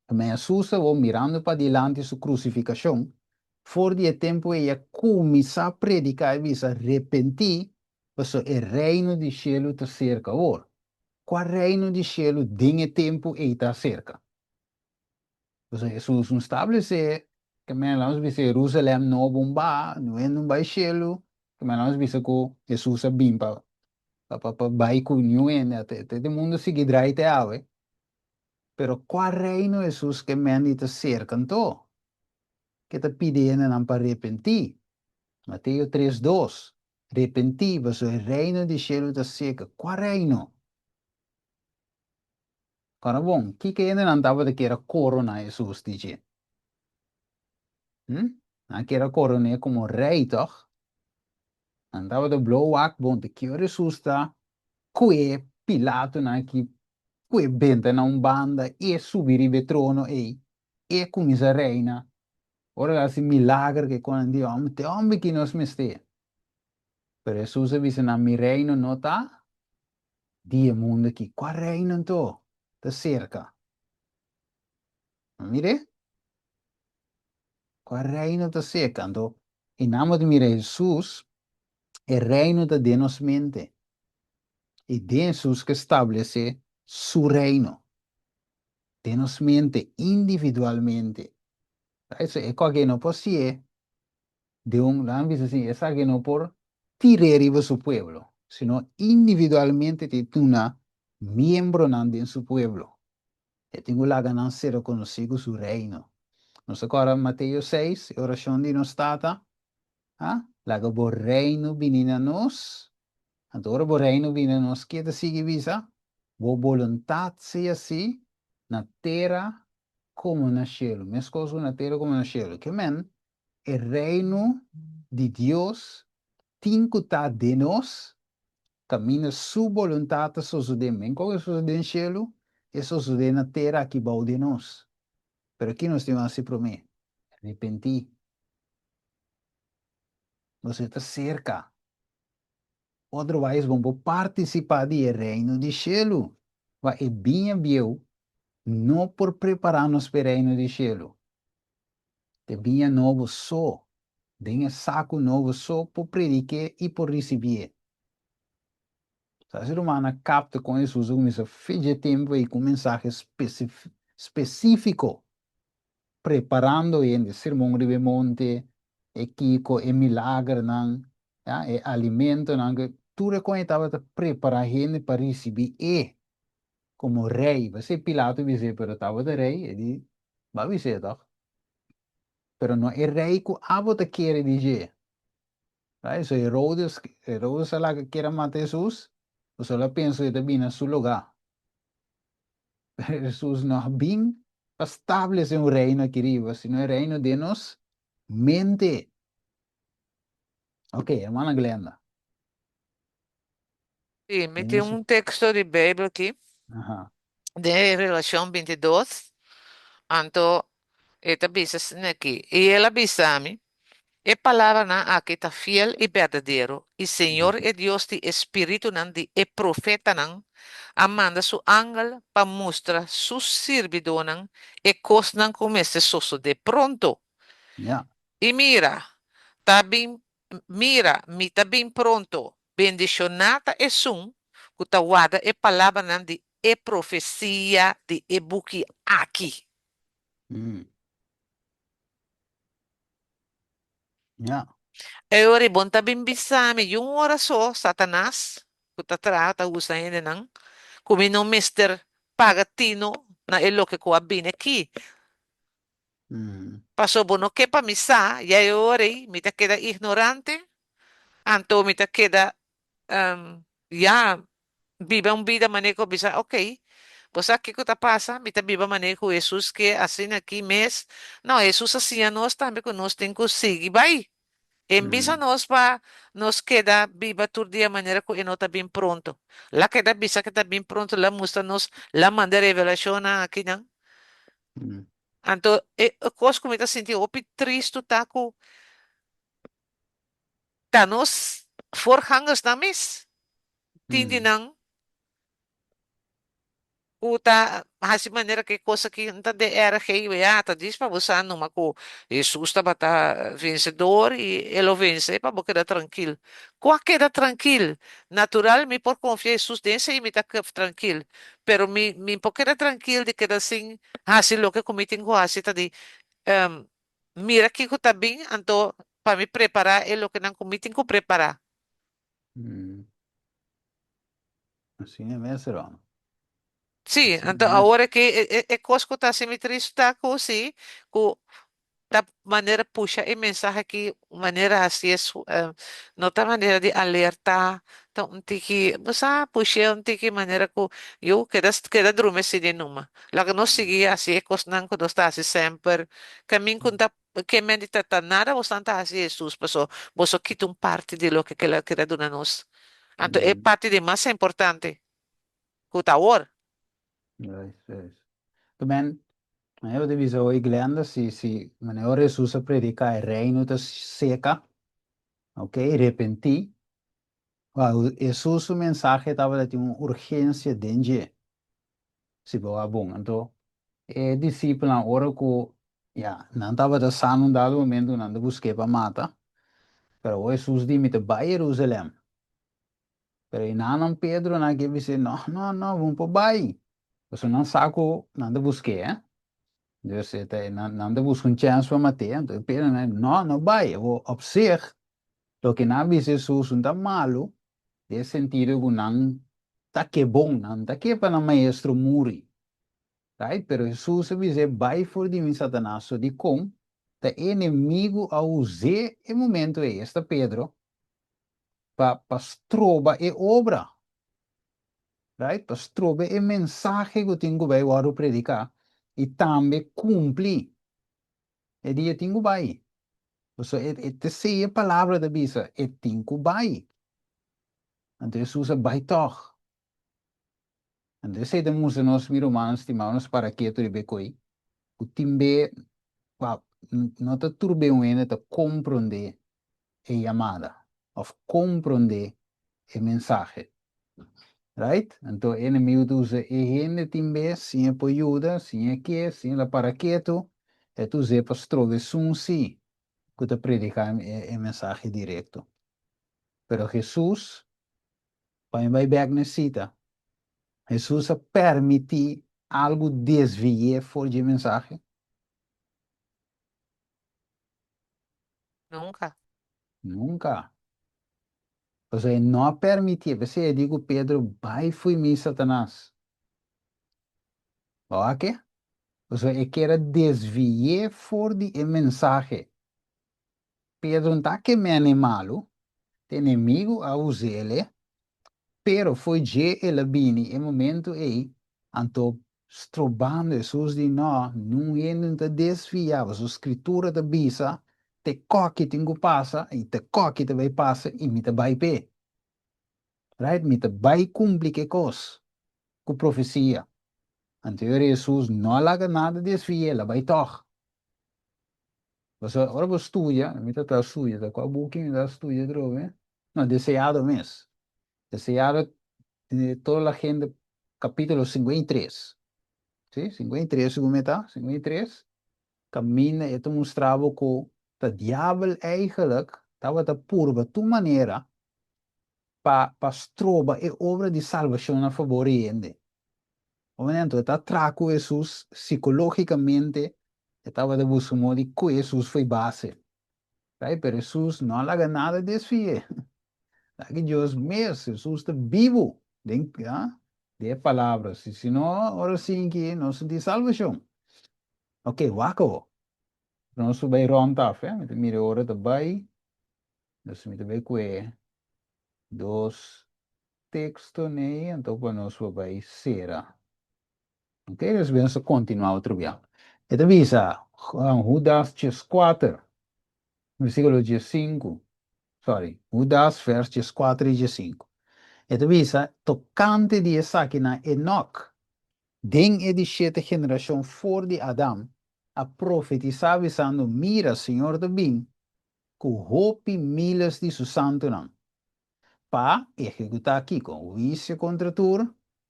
ke men Hesus ta wou mirando padilanti su krusifikashon, for di e tempu ei a kuminsá prediká i bisa, Repentí, pasobra e Reino di shelu ta serka. Awor, kua Reino di shelu den e tempu ei ta serka? Pasobra Hesus no stablesé. Ke men laga nos bisa Jerusalem nobo un ba, no e no bai shelu. Ke men laga nos bisa ku Hesus a bin pa pa pa bai ku niun hende. Te te mundu sigui drai te awe. Pero kua reino Hesus ke men di ta serka anto? Ke ta pidi hendenan pa repentí. Mateo 3:2, Repentí, pasobra e reino di shelu ta serka. Kua reino? Ora bon, kiko hendenan tabata kier a koroná Hesus di dje? Hm? Nan kier a koron'é komo rei, tòg? Nan tabata blo wak bon te ki ora Hesus ta kue Pilatonan aki kue benta na un banda i e subi riba e trono ei, i e kuminsá reina. Ora el a hasi milager ku e konan di hòmber, te hòmber ki nos mester. Pero Hesus a bisa nan, Mi reino no ta di e mundu aki. Kua reino anto ta serka? No mir'é? Kua reino ta serka? Anto, i nan bo ta mira Hesus, e reino ta den nos mente. I den Hesus ke stablesé su reino. Den nos mente, individualmente. Right? So, e kòke no por si'é den un, laga mi bisa así, esaki no por tir'é riba su pueblo, sino individualmente ta duna miembronan den su pueblo. E tin ku laga nan ser rekonosí ku su reino. Nos ta kòrda Mateo 6, e orashon di nos Tata, ha? Laga bo reino bini na nos. Anto ora bo reino bini na nos, ke ta sigui bisa? Bo boluntat sea así na tera komo na shelu. Meskos ku na tera komo na shelu. Ke men, e Reino di Dios tin ku ta den nos, kaminda su boluntat ta sosodé. Men kon e sosodé den shelu, e sosodé na tera aki bou di nos. Pero ki nos tin ku hasi promé? Arepentí. Nos e ta serka. Otherwise bo no por partisipá di e Reino di shelu. Pa e biña bieu no por prepará nos pa e Reino di shelu. Te biña nobo so, den e saku nobo so por predik'é i por risibié. Sa si rumannan kapta kon Hesus a kuminsá fecha e tempu ei ku un mensahe spesífiko, preparando hende, Sermon riba e Monte, e kiko, e milagernan, ya, e alimentonan, tur e kon e tabata prepará hende pa risibí e komo rei. P'esei Pilato bis'é, pero tabata rei? E di, Bo a bis'é tòg. Pero no e rei ku abo ta kere di dje. Right? So Herodes, Herodes a laga kier a mata Hesus, pasobra el a pensa ku e ta bini na su lugá. Pero Hesus no a bin pa stablesé un reino aki riba, sino e reino den nos mente. Ok, hermana Glenda. Sí, mi tin un teksto di Beibel aki, den Revelashon 22, anto e ta bisa asina aki, I el a bisa mi, E palabranan aki ta fiel i berdadero, i Señor e Dios di e spiritunan di e profetanan a manda su angel pa mustra su sirbidónan e kosnan ku mester sosodé pronto. I mira, ta bin Mira, mi ta bin pronto. Bendishoná ta esun ku ta warda e palabranan di e profesia di e buki aki. Ya. E ora ei bon ta bin bisa mi, Yun ora so, Satanas, ku ta traha ta usa hendenan, ku mi no mester paga tino na e loke ku a bini aki. Paso bo no ke pa mi sa, ya e ora ei mi ta keda ignorante, anto mi ta keda ya biba un bida manera ku bisa ok, bo sa kiko ta pasa, mi ta biba manera ku Hesus ke asina aki mes. No, Hesus a siña nos tambe ku nos tin ku sigui bai. E bisa nos pa nos keda biba tur dia manera ku e no ta bin pronto. La keda bisa ku e ta bin pronto, la mustra nos, la manda revelashonnan akinan. Anto e kos ku mi ta sinti hopi tristu ta ku ta nos voorgangersnan mes tin di nan ku ta hasi manera ku e kos aki no ta den RG wea ta djis pa bo sa numa ku Hesus tabata vensedor i e lo vense pa bo keda trankil. Ku a keda trankil? Natural mi por konfia Hesus den esei mi ta trankil pero mi mi por keda trankil di keda sin Hasi loke ku mi tin ku hasi ta di, mira kiko ta bin, anto pa mi prepará e lokenan ku mi tin ku prepará. Asina mes, Ron. Sí, Asina anto mes. awor aki e e e kos ku ta hasi mi tristu ta ku sí, ku ta manera pusha e mensahe aki un manera hasi es no ta manera di alerta, ta un tiki bo sa push'é un tiki manera ku yu keda keda drumi así den numa. Laga nos sigui hasi e kosnan ku nos ta hasi semper, kamin ku ta ke men di ta ta nada boso ta hasi Hesus paso boso kita un parti di loke ke el a keda duna nos. Anto e parti di mas importante ku ta awor. Juist, juist. Tu men, eu te bisa hoy Glenda, si, si, manera ora Hesus a predica e reino ta seca, ok, repentí, Wel, Hesus su mensahe tabata tin un urgencia den dje, si bo a bon. Anto, e disipelnan ora cu, ya, nan tabata sa na un dado momento nan ta busk'é pa mata, pero awor Hesus di, Mi ta bai Jerusalem. Pero e nannan Pedro nan ke bis'é, No, no, no, bo no por bai. Pasobra nan sa ku nan ta busk'é, eh. Dus e ta, nan, nan ta buska un chèns pa mat'é. Anto e Pedro nan, No, no bai. Awor, op zich, loke nan a bisa Hesus no ta malu, den e sentido ku nan ta ke bon, nan ta ke pa nan maestro muri. Right? Pero Hesus a bis'é, Bai for di mi, Satanas. So dikon ta e enemigu a us'é e momento ei, esta Pedro, pa pa stroba e obra, right? Pa stroba e mensahe ku tin ku bai wòrdu prediká i tambe kumpli e dia tin ku bai. Pasobra e e ta esei e palabra ta bisa, e tin ku bai. Anto Hesus a bai tòg. Anto esei ta mustra nos, mi rumannan stimá, nos para ketu riba e koi, ku tin be, wou, no ta tur be un hende ta komprondé e yamada of komprondé e mensahe. Right? Anto e enemigu ta usa e hende tin bes sin e por yuda, sin e ke, sin el a para ketu, e ta us'é pa stroba esun si ku ta prediká e mensahe direkto. Pero Hesus, pa mi bai bèk na e sita, Hesus a permití algu desvi'é for dje mensahe? Nunca. Nunca. Pasobra e no a permitié. P'esei e di ku Pedro, Bai fo'i mi, Satanas. Bo a ke? Pasobra e kier a desvi'é for di e mensahe. Pedro no ta ke mene malu, ta enemigu a us'é. Pero fo'i dje el a bini e momento ei, anto strobando Hesus di no, niun hende no ta desviá, pasobra Skritura ta bisa, te koki tin ku pasa i te koki ta bai pasa i mi ta bai p'e. Right? Mi ta bai kumpli ku e kos, ku profesia. Anto e ora Hesus no a laga nada desvi'é, el a bai tòg. Pasobra ora bo studia, mi ta ta studia, ta kua buki mi ta studia atrobe? No, Deseado mes. Deseado de toda la gente, capítulo 53. Sí, 53 segun mi ta, 53. Caminda e ta mustra bo cu ta diabel eigenlijk tabata purba tur manera pa pa stroba e obra di salbacion na fabor di hende. Omente e ta traha cu Hesus psicologicamente e tabata busca modo di cu Hesus fo'i base. Right? Pero Hesus no a laga nada desvi'é. Taki Dios mes, Hesus ta bibu den, ah, den e palabra. Si, si no, ora sinki, nos no tin salvacion. Ok, wak awo. Nos bai rond af, eh? Mi ta mira e ora ta bai. Dus mi ta bai cu e dos texto nei, anto pa nos por bai cera. Ok, dus nos ta continua otro bia. E ta bisa, Judas 14, versículo 15, sorry, Judas vers 14 y 15. E ta bisa, tocante di esakinan Enoch, den e di shete generacion for di Adam, a profetisa bisando, Mira, Señor ta bin cu hopi miles di su santunan, Pa ehekutá kiko? Huisio kontra tur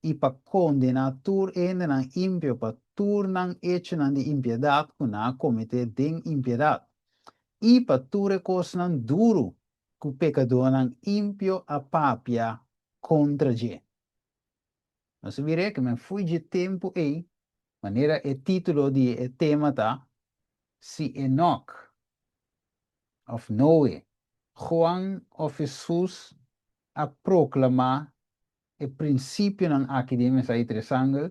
i pa kondená tur e hendenan impio pa tur nan echonan di impiedat ku nan a kometé den impiedat, i pa tur e kosnan duru ku pekadónan impio a papia kontra dje. Nos a mir'é ku men fui dje tempu ei, manera e título di e tema ta. Si Enoc òf Noe, Juan òf Hesus a proklamá e prinsipionan aki den e mensahe di tres angel,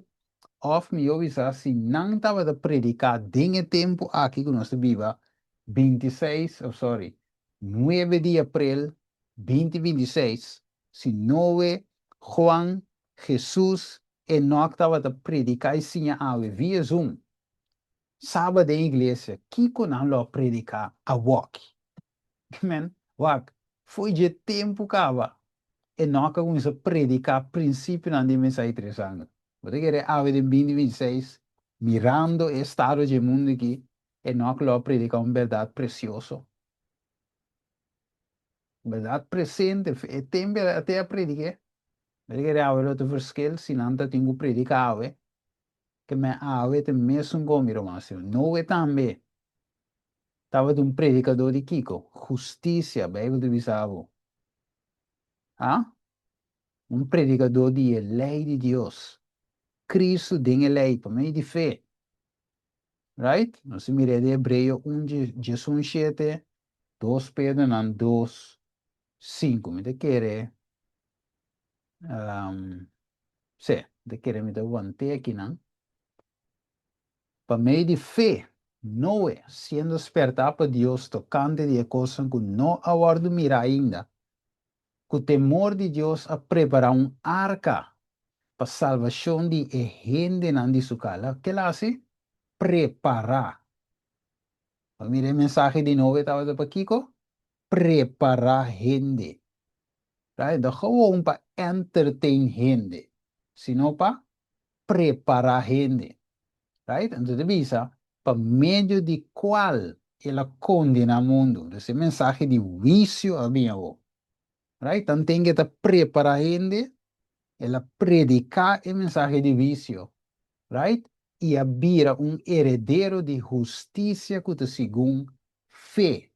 òf mihó bisá si nan tabata prediká den e tempu aki ku nos ta biba, bintiseis, òf sòri, nuebe di aprel binti bintiseis, si Noe, Juan, Hesus, Enoc tabata prediká i siña awe via Zoom, Saba den iglesia, kiko nan lo a prediká awoki? Men, wak, fo'i dje tempu kaba, Enok a kuminsá prediká prinsipionan di e mensahe tres angel. Bo ta kere awe den binti 26, mirando e estado dje mundu aki, Enok lo a prediká un bèrdat presioso? Bèrdat presente, e tempu el a te a predik'é. Bo ta kere awe lo ta verschil si nan ta tin ku prediká awe? Ke men awe ta mesun kon, mi ruman. Noe tambe tabata un predikadó di kiko? Hustisia, Beibel ta bisa bo. Ha? Un predikadó di e lei di Dios. Kristu den e lei, pa medio di fe. Right? Nos a mir'é den Hebreo un diesun shete, dos Pedronan dos sinku. Mi ta kere, sí, mi ta kere mi ta want'é akinan. Pa medio di fe, Noe, siendo spertá pa Dios tokante di e kosnan ku no a wòrdu mirá ainda, ku temor di Dios a prepará un arka pa salbashon di e hendenan di su kala. Ke el a hasi? Prepará. Bo a mira e mensahe di Noe tabata pa kiko? Prepará hende. Right? No gewoon pa entertain hende, sino pa prepará hende. Right? Anto ta bisa, pa medio di kual el a kondená mundu. Entonces e mensahe di huisio a bin awor. Right? Tanten ke ta prepará hende, el a prediká e mensahe di huisio. Right? I a bira un heredero di hustisia ku ta segun fe.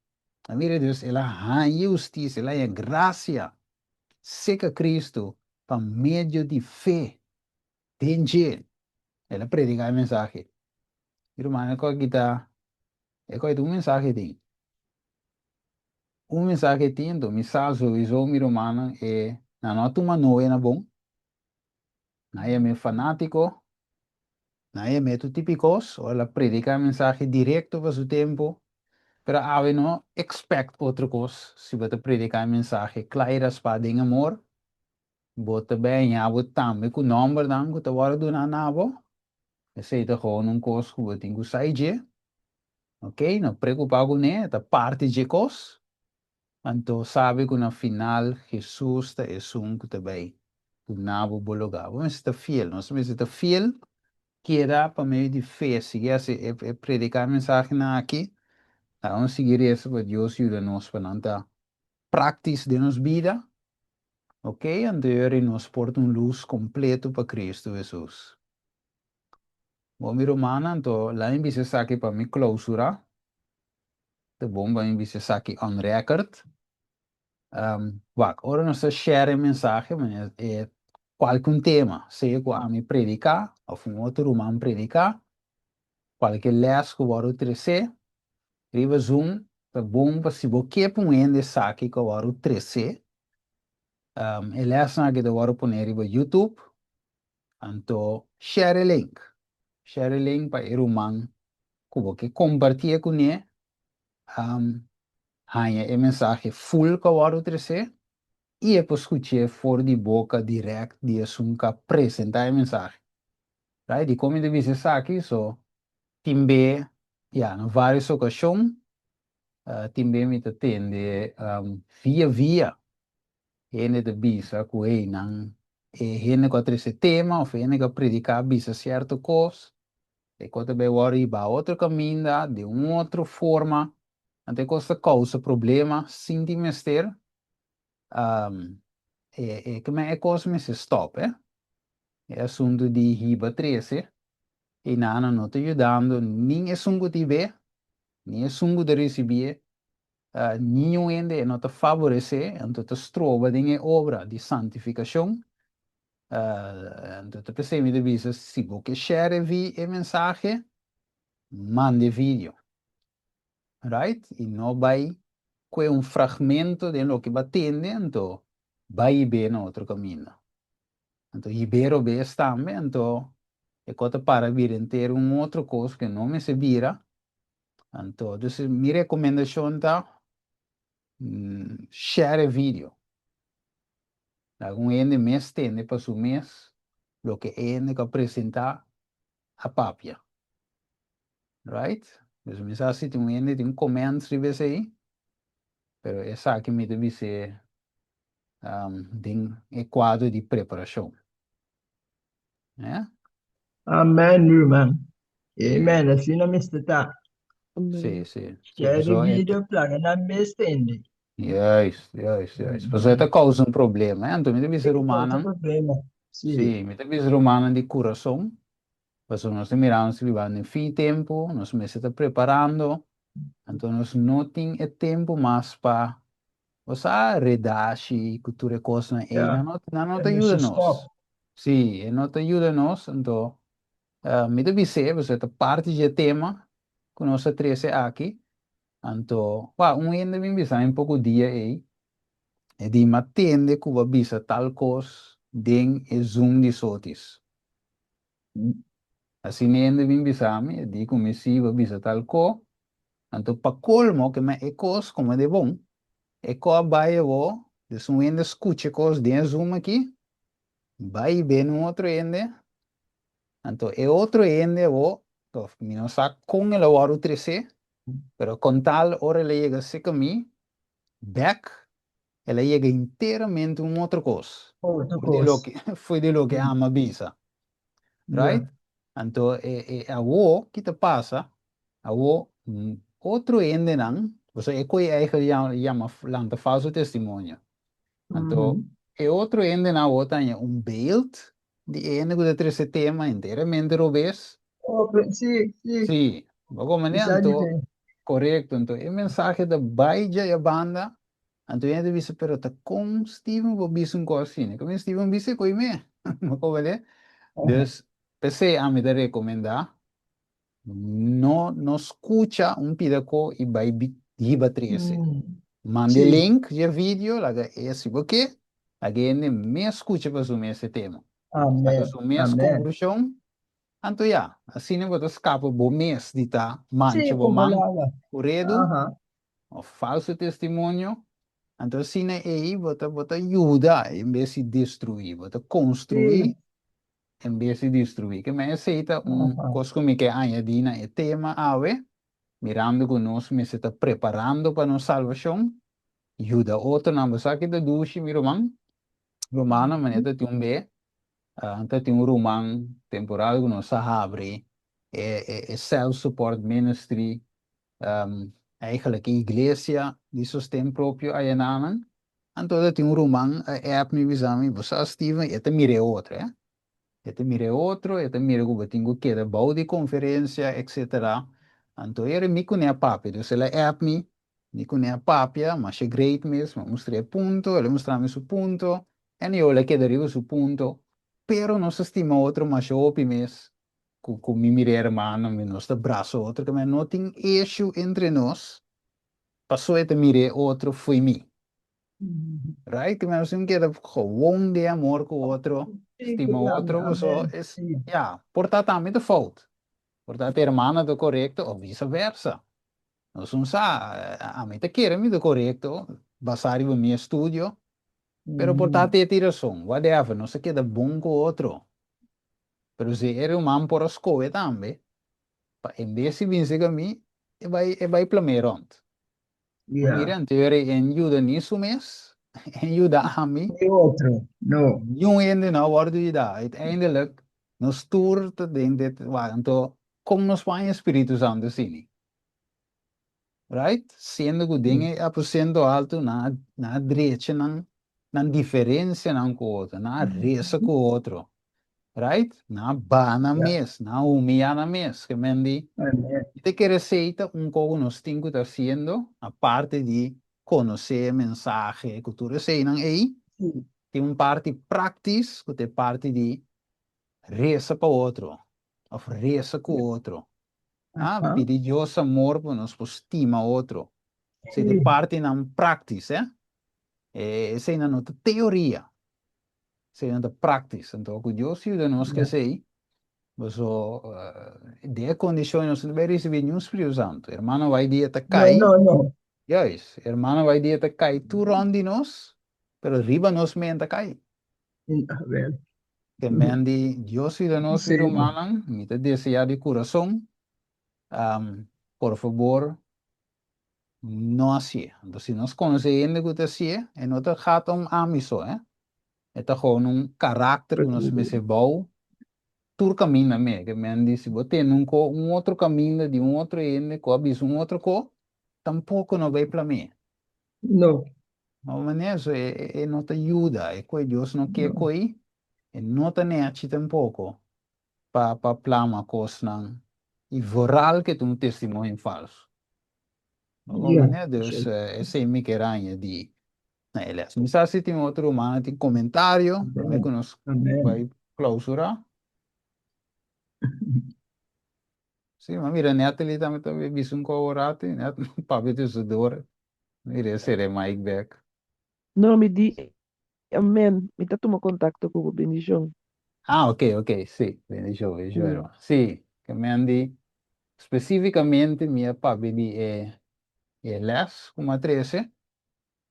A mira dus, el a haña hustisia, el a haña grasia seka Kristu pa medio di fe den dje. El a prediká e mensahe. Mi ruman, e kos aki ta, e kos aki ta un mensahe tin. Un mensahe tin, enton mi sa souiso mi rumannan e nan no a tuma noe na bon. Nan a yam'é fanátiko, nan a yam'é tur tipo di kos, ora el a prediká e mensahe direkto pa su tempu. Pero awe no expect otro kos si bo ta prediká e mensahe kla i raspá den amor. Bo ta bèña bo tambe ku nòmbernan ku ta wòrdu duná na bo. Esei ta gewoon un kos ku bo tin ku sa i dje. Ok, no preokupá kuné, e ta parti dje kos. Anto sabi ku na final Hesus ta esun ku ta bai duna bo bo lugá. Bo mester ta fiel. Nos mester ta fiel, keda pa medio di fe, sigui hasi e prediká e mensahenan aki. Laga nos sigui resa pa Dios yuda nos pa nan ta práktis den nos bida. Ok, anto yori nos por ta un lus kompleto pa Kristu Hesus. Bon mi rumannan, anto laat mi bisa esaki pa mi klousura. Ta bon pa mi bisa esaki on record. Wak, ora nos ta share e mensahe, manera e kualke un tema, sea ku ami prediká òf un otro ruman prediká, kualke lès ku wòrdu tresé riba Zoom, ta bon pa si bo ke pa un hende esaki ku a wòrdu tresé, e lèsnan aki ta wòrdu poné riba YouTube, anto share e link. Share e link pa e ruman ku bo ke kompartié kuné, haña e mensahe full ku a wòrdu tresé i e por skuch'é for di boka dirèkt di esun ku a presentá e mensahe. Right? Dikon mi ta bisa esaki? So, tin be, ya, na vários okashon, tin be mi ta tende via via hende ta bisa ku hey nan e hende ku a trese tema òf e hende ku a prediká a bisa sierto kos, e kos ta bai wòrdu hibá otro kaminda, den un otro forma, anto e kos ta kousa problema sin tin mester, e e kimen e kos mester stòp e, e asuntu di hiba trese i nan no ta yudando nin esun ku ta hib'é, ni esun ku ta risibié, Niun hende e no ta faboresé, anto ta stroba den e obra di santifikashon. Anto ta p'esei mi ta bisa, si bo ke share e mensahe, manda e video. Right? I no bai kue un fragmento den loke bo a tende, anto bai hib'é na otro kaminda. Anto hib'é robes tambe, anto e kos ta para bira henter un otro kos ku no mester bira. Anto, dus mi rekomendashon ta, share e video. Laga un hende mes tende pa su mes loke e hende ku a presentá a papia. Right? Dus mi sa si tin un hende tin un comment riba esei, pero esaki mi ta bis'é den e kuadro di preparashon. Ya? Amen, ruman. Amen. Asina mester ta. Sí, sí. Sí, Share de pasobra e video plaga nan mes tende. Juist, juist, juist. Pasobra e ta kousa un problema, eh. Anto mi ta bisa E ta kousa rumannan, problema. Sí. sí, mi ta bisa rumannan di kurason, pasobra nos ta mira nos ta bibando den fin tempu, nos mester ta preparando, anto nos no tin e tempu mas pa, bo sa, redashi ku tur e kosnan ei, Ja, nan no, nan no e ta yuda mester nos. stop. Sí, e no ta yuda nos, anto Mi ta bis'é, pasobra ta parti dje tema ku nos a trese aki. Anto, wak, un hende bin bisa mi poko dia ei, e di, M'a tende ku bo a bisa tal kos den e Zoom di Sotis. Asina e hende bin bisa mi, e di ku mi si, bo a bisa tal ko. Anto, pa kolmo, ke men e kos komo de bon, e ko a bai awor, dus un hende skucha e kos den e Zoom aki, bai ben un otro hende, Anto e otro hende awor, of mi no sa kon el a wòrdu tresé, pero kon tal ora el a yega seka mi bèk, el a yega enteramente un otro kos Otro for di kos. loke for di loke ami a bisa. Ja. Right? Anto e e awor ki ta pasa, awor otro hendenan, pasobra e koe eigel yama lanta falso testimonio. Anto e otro hendenan awor ta haña un beeld Di e hende ku ta trese tema enteramente robes. Oh, pe- sí, sí. Sí, bo komprendé? Sa Anto, diferente. korekto. Anto e mensahe ta bai dja e banda. Anto e hende ta bisa, pero ta kon Steven por bisa un kos asina? Kaminda Steven bisa e koe me. Bo komprendé? Dus, p'esei ami ta rekomendá, no no skucha un pida ko i bai hiba trese. Manda e link dje video, laga e si bo ke, laga e hende mes skucha pa su mes e tema. Saka su mes konklushon, anto ya, asina bo ta skapa bo mes di ta mancha bo man ku redu òf falso testimonio, anto asina ei bo ta bo ta yuda en bes di destruí, bo ta konstruí En bes di destruí. Ke men esei ta un kos ku mi ke añadí na e tema awe, mirando ku nos mester ta preparando pa nos salbashon, yuda otronan. Bo sa ki ta dushi, mi ruman? Rumannan, manera ta tin un be, ta tin un ruman temporal ku nos a habri e e self support ministry, eigenlijk e iglesia di sosten propio ayanan. Anto ta tin un ruman a app mi bisa mi, bo sa Steven, e ta mira e otro eh. E ta mira e otro, e ta mira ku bo tin ku keda bou di konferensia etcetera. Anto era mi kuné a papia, dus el a app mi, mi kuné a papia, masha great mes, mi a mustra e punto, el a mustra mi su punto, anyhow el a keda riba su punto, pero nos a stima otro masha hopi mes, ku ku mi mira e hermano, mi nos ta brasa otro, keme no tin issue entre nos, Paso e ta mira e otro fo'i mi. Right? Ki nos tin keda gewoon den amor ku otro, stima otro, paso es, ya, por ta tambe ta fout. Por ta ta hermana ta korekto of visa versa. Nos un sa, ami ta kere mi ta korekto, basá riba mi estudio, pero por ta te tin rason, whatever, nos ta keda bon ku otro. Pero si e ruman por a skohe tambe, Pa en bes di bin sega mi, e bai e bai plam'é rònt. Bo mira, anto e rei en yuda ni su mes, en yuda ami. Ni otro, no. Niun hende no a wòrdu yudá. Uiteindelijk, nos tur ta den dit wak. Anto, kon nos por haña Spiritu Santu asina? Right? Siendo ku den e aposento altu nan a nan a drecha nan nan diferensianan ku otro, nan a resa ku otro. Right? Nan a baha nan mes, nan a humiyá nan mes. Ke men di, mi ta kere esei ta un kos ku nos tin ku ta hasiendo, aparte di konosé e mensahe ku tur eseinan ei, tin un parti práktis ku ta e parti di resa pa otro òf resa ku otro. Ah, pidi Dios amor pa nos por stima otro. Esei ta partinan práktis, eh. Eseinan no ta teoria. Eseinan ta práktis. Anto ku Dios yuda nos ku esei, paso den e kondishon nos no ta bai risibí niun Spiritu Santu. Hermano bai dia ta kai. No, no, no. Juist, hermano bai dia ta kai tur rònt di nos, pero riba nos men ta kai. Amen. Ke men di Dios yuda nos mi rumannan, mi ta desea di kurason, por fabor no hasié. Anto si nos konosé hende ku ta hasié, e no ta gata un ami so, eh. E ta gewoon un karakter ku nos mester bou tur kaminda me. Ke men di si bo tende un ko un otro kaminda di un otro hende ku a bisa un otro ko, tampoko no bai plam'é. No. No manera so e e no ta yuda, e koe Dios no ke No. koe, e no ta nechi tampoco pa pa plama cosnan y vooral ke ta un testimonio falso. No Ja, manera dus esey mi kier añadi na e les. Mi sa si tin otro rumannan tin comentario prome Amen. ku nos Amen. bai clausura. Sí, ma mira Natalie tambe ta bisa un kobo rato y net papia tusudor. Mira e sere mic bek. No, mi di amen. Mi ta tuma contacto cu bo. Bendicion. Ah, ok, ok, sí. Bendicion, bendicion, hermano. Sí, ke men di specificamente mi a papia di e e les cu mi a trece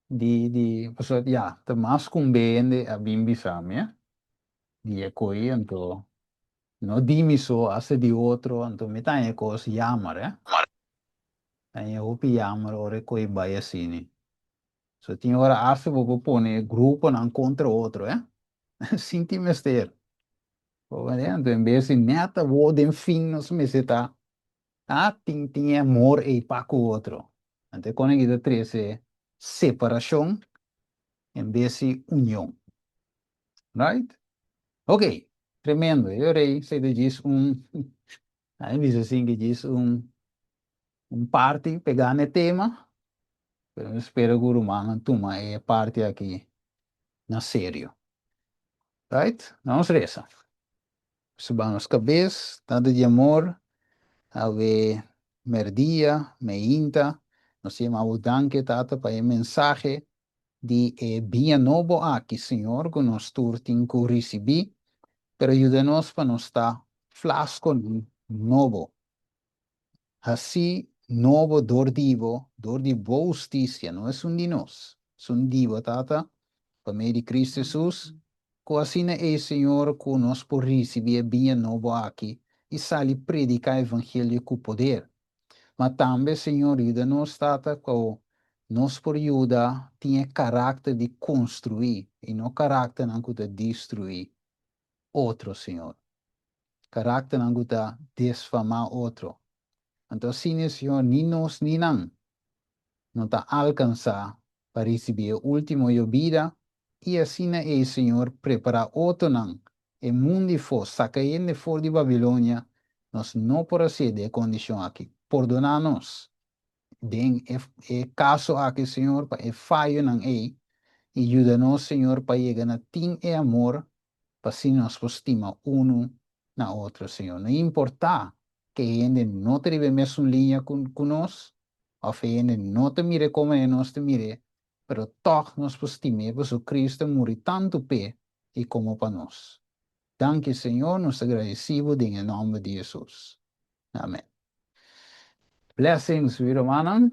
di di pasobra ya ta mas cu un bende a bin bisa mi eh di e coy anto No di mi so, hasta di otro, anto mi ta haña e kos yammer, eh. Ta haña hopi yammer ora e koe bai asini. So tin ora hasta bo por pone e gruponan kontra otro, eh. Sin tin mester. Bo mende? Anto en bes di nèt awor den fin nos mester ta, ah, tin tin e amor ei pa ku otro. Anto e kos aki ta trese separashon en bes di union. Right? Ok, tremendo. Yo rei sei ta djis un, a mi bisa sin ke djis un, un parti pegá na e tema, pero mi spera ku rumannan tuma e parti aki na serio. Right? Nos resa. Suba nos kabes, Tata di amor, awe merdia, meinta, nos ta yama bo danki, Tata, pa e mensahe di e biña nobo aki, Señor, ku nos tur tin ku risibí, pero yuda nos pa nos ta flaskonan nobo, hasí nobo dor di bo, dor di bo hustisia, no esun di nos, esun di bo, Tata, pa medio di Cristo Hesus, ku asina ei, Señor, ku nos por risibí e biña nobo aki i sali prediká evangelio ku poder. Ma tambe, Señor, yuda nos, Tata, ku nos por yuda tin e karakter di konstruí i no karakternan ku ta destruí otro, Señor. Karakternan ku ta desfamá otro. Anto asina, Señor, ni nos ni nan no ta alkansá pa risibí e último yobida, i asina ei, Señor, prepará otronan e mundu for, saka hende for di Babilonia, nos no por hasié den e kondishon aki. Pordoná nos den e e kaso aki, Señor, pa e fayonan ei, i yuda nos, Señor, pa yega na tin e amor pa asina nos por stima unu na otro, Señor. No importá ku e hende no ta riba e mesun liña ku ku nos, òf e hende no ta mir'é komo nos ta mir'é, pero tòg nos por stim'é pasobra Cristo a muri tantu p'e i komo pa nos. Danki Señor, nos ta gradesí bo den e nòmber di Hesus. Amen. Blessings mi rumannan.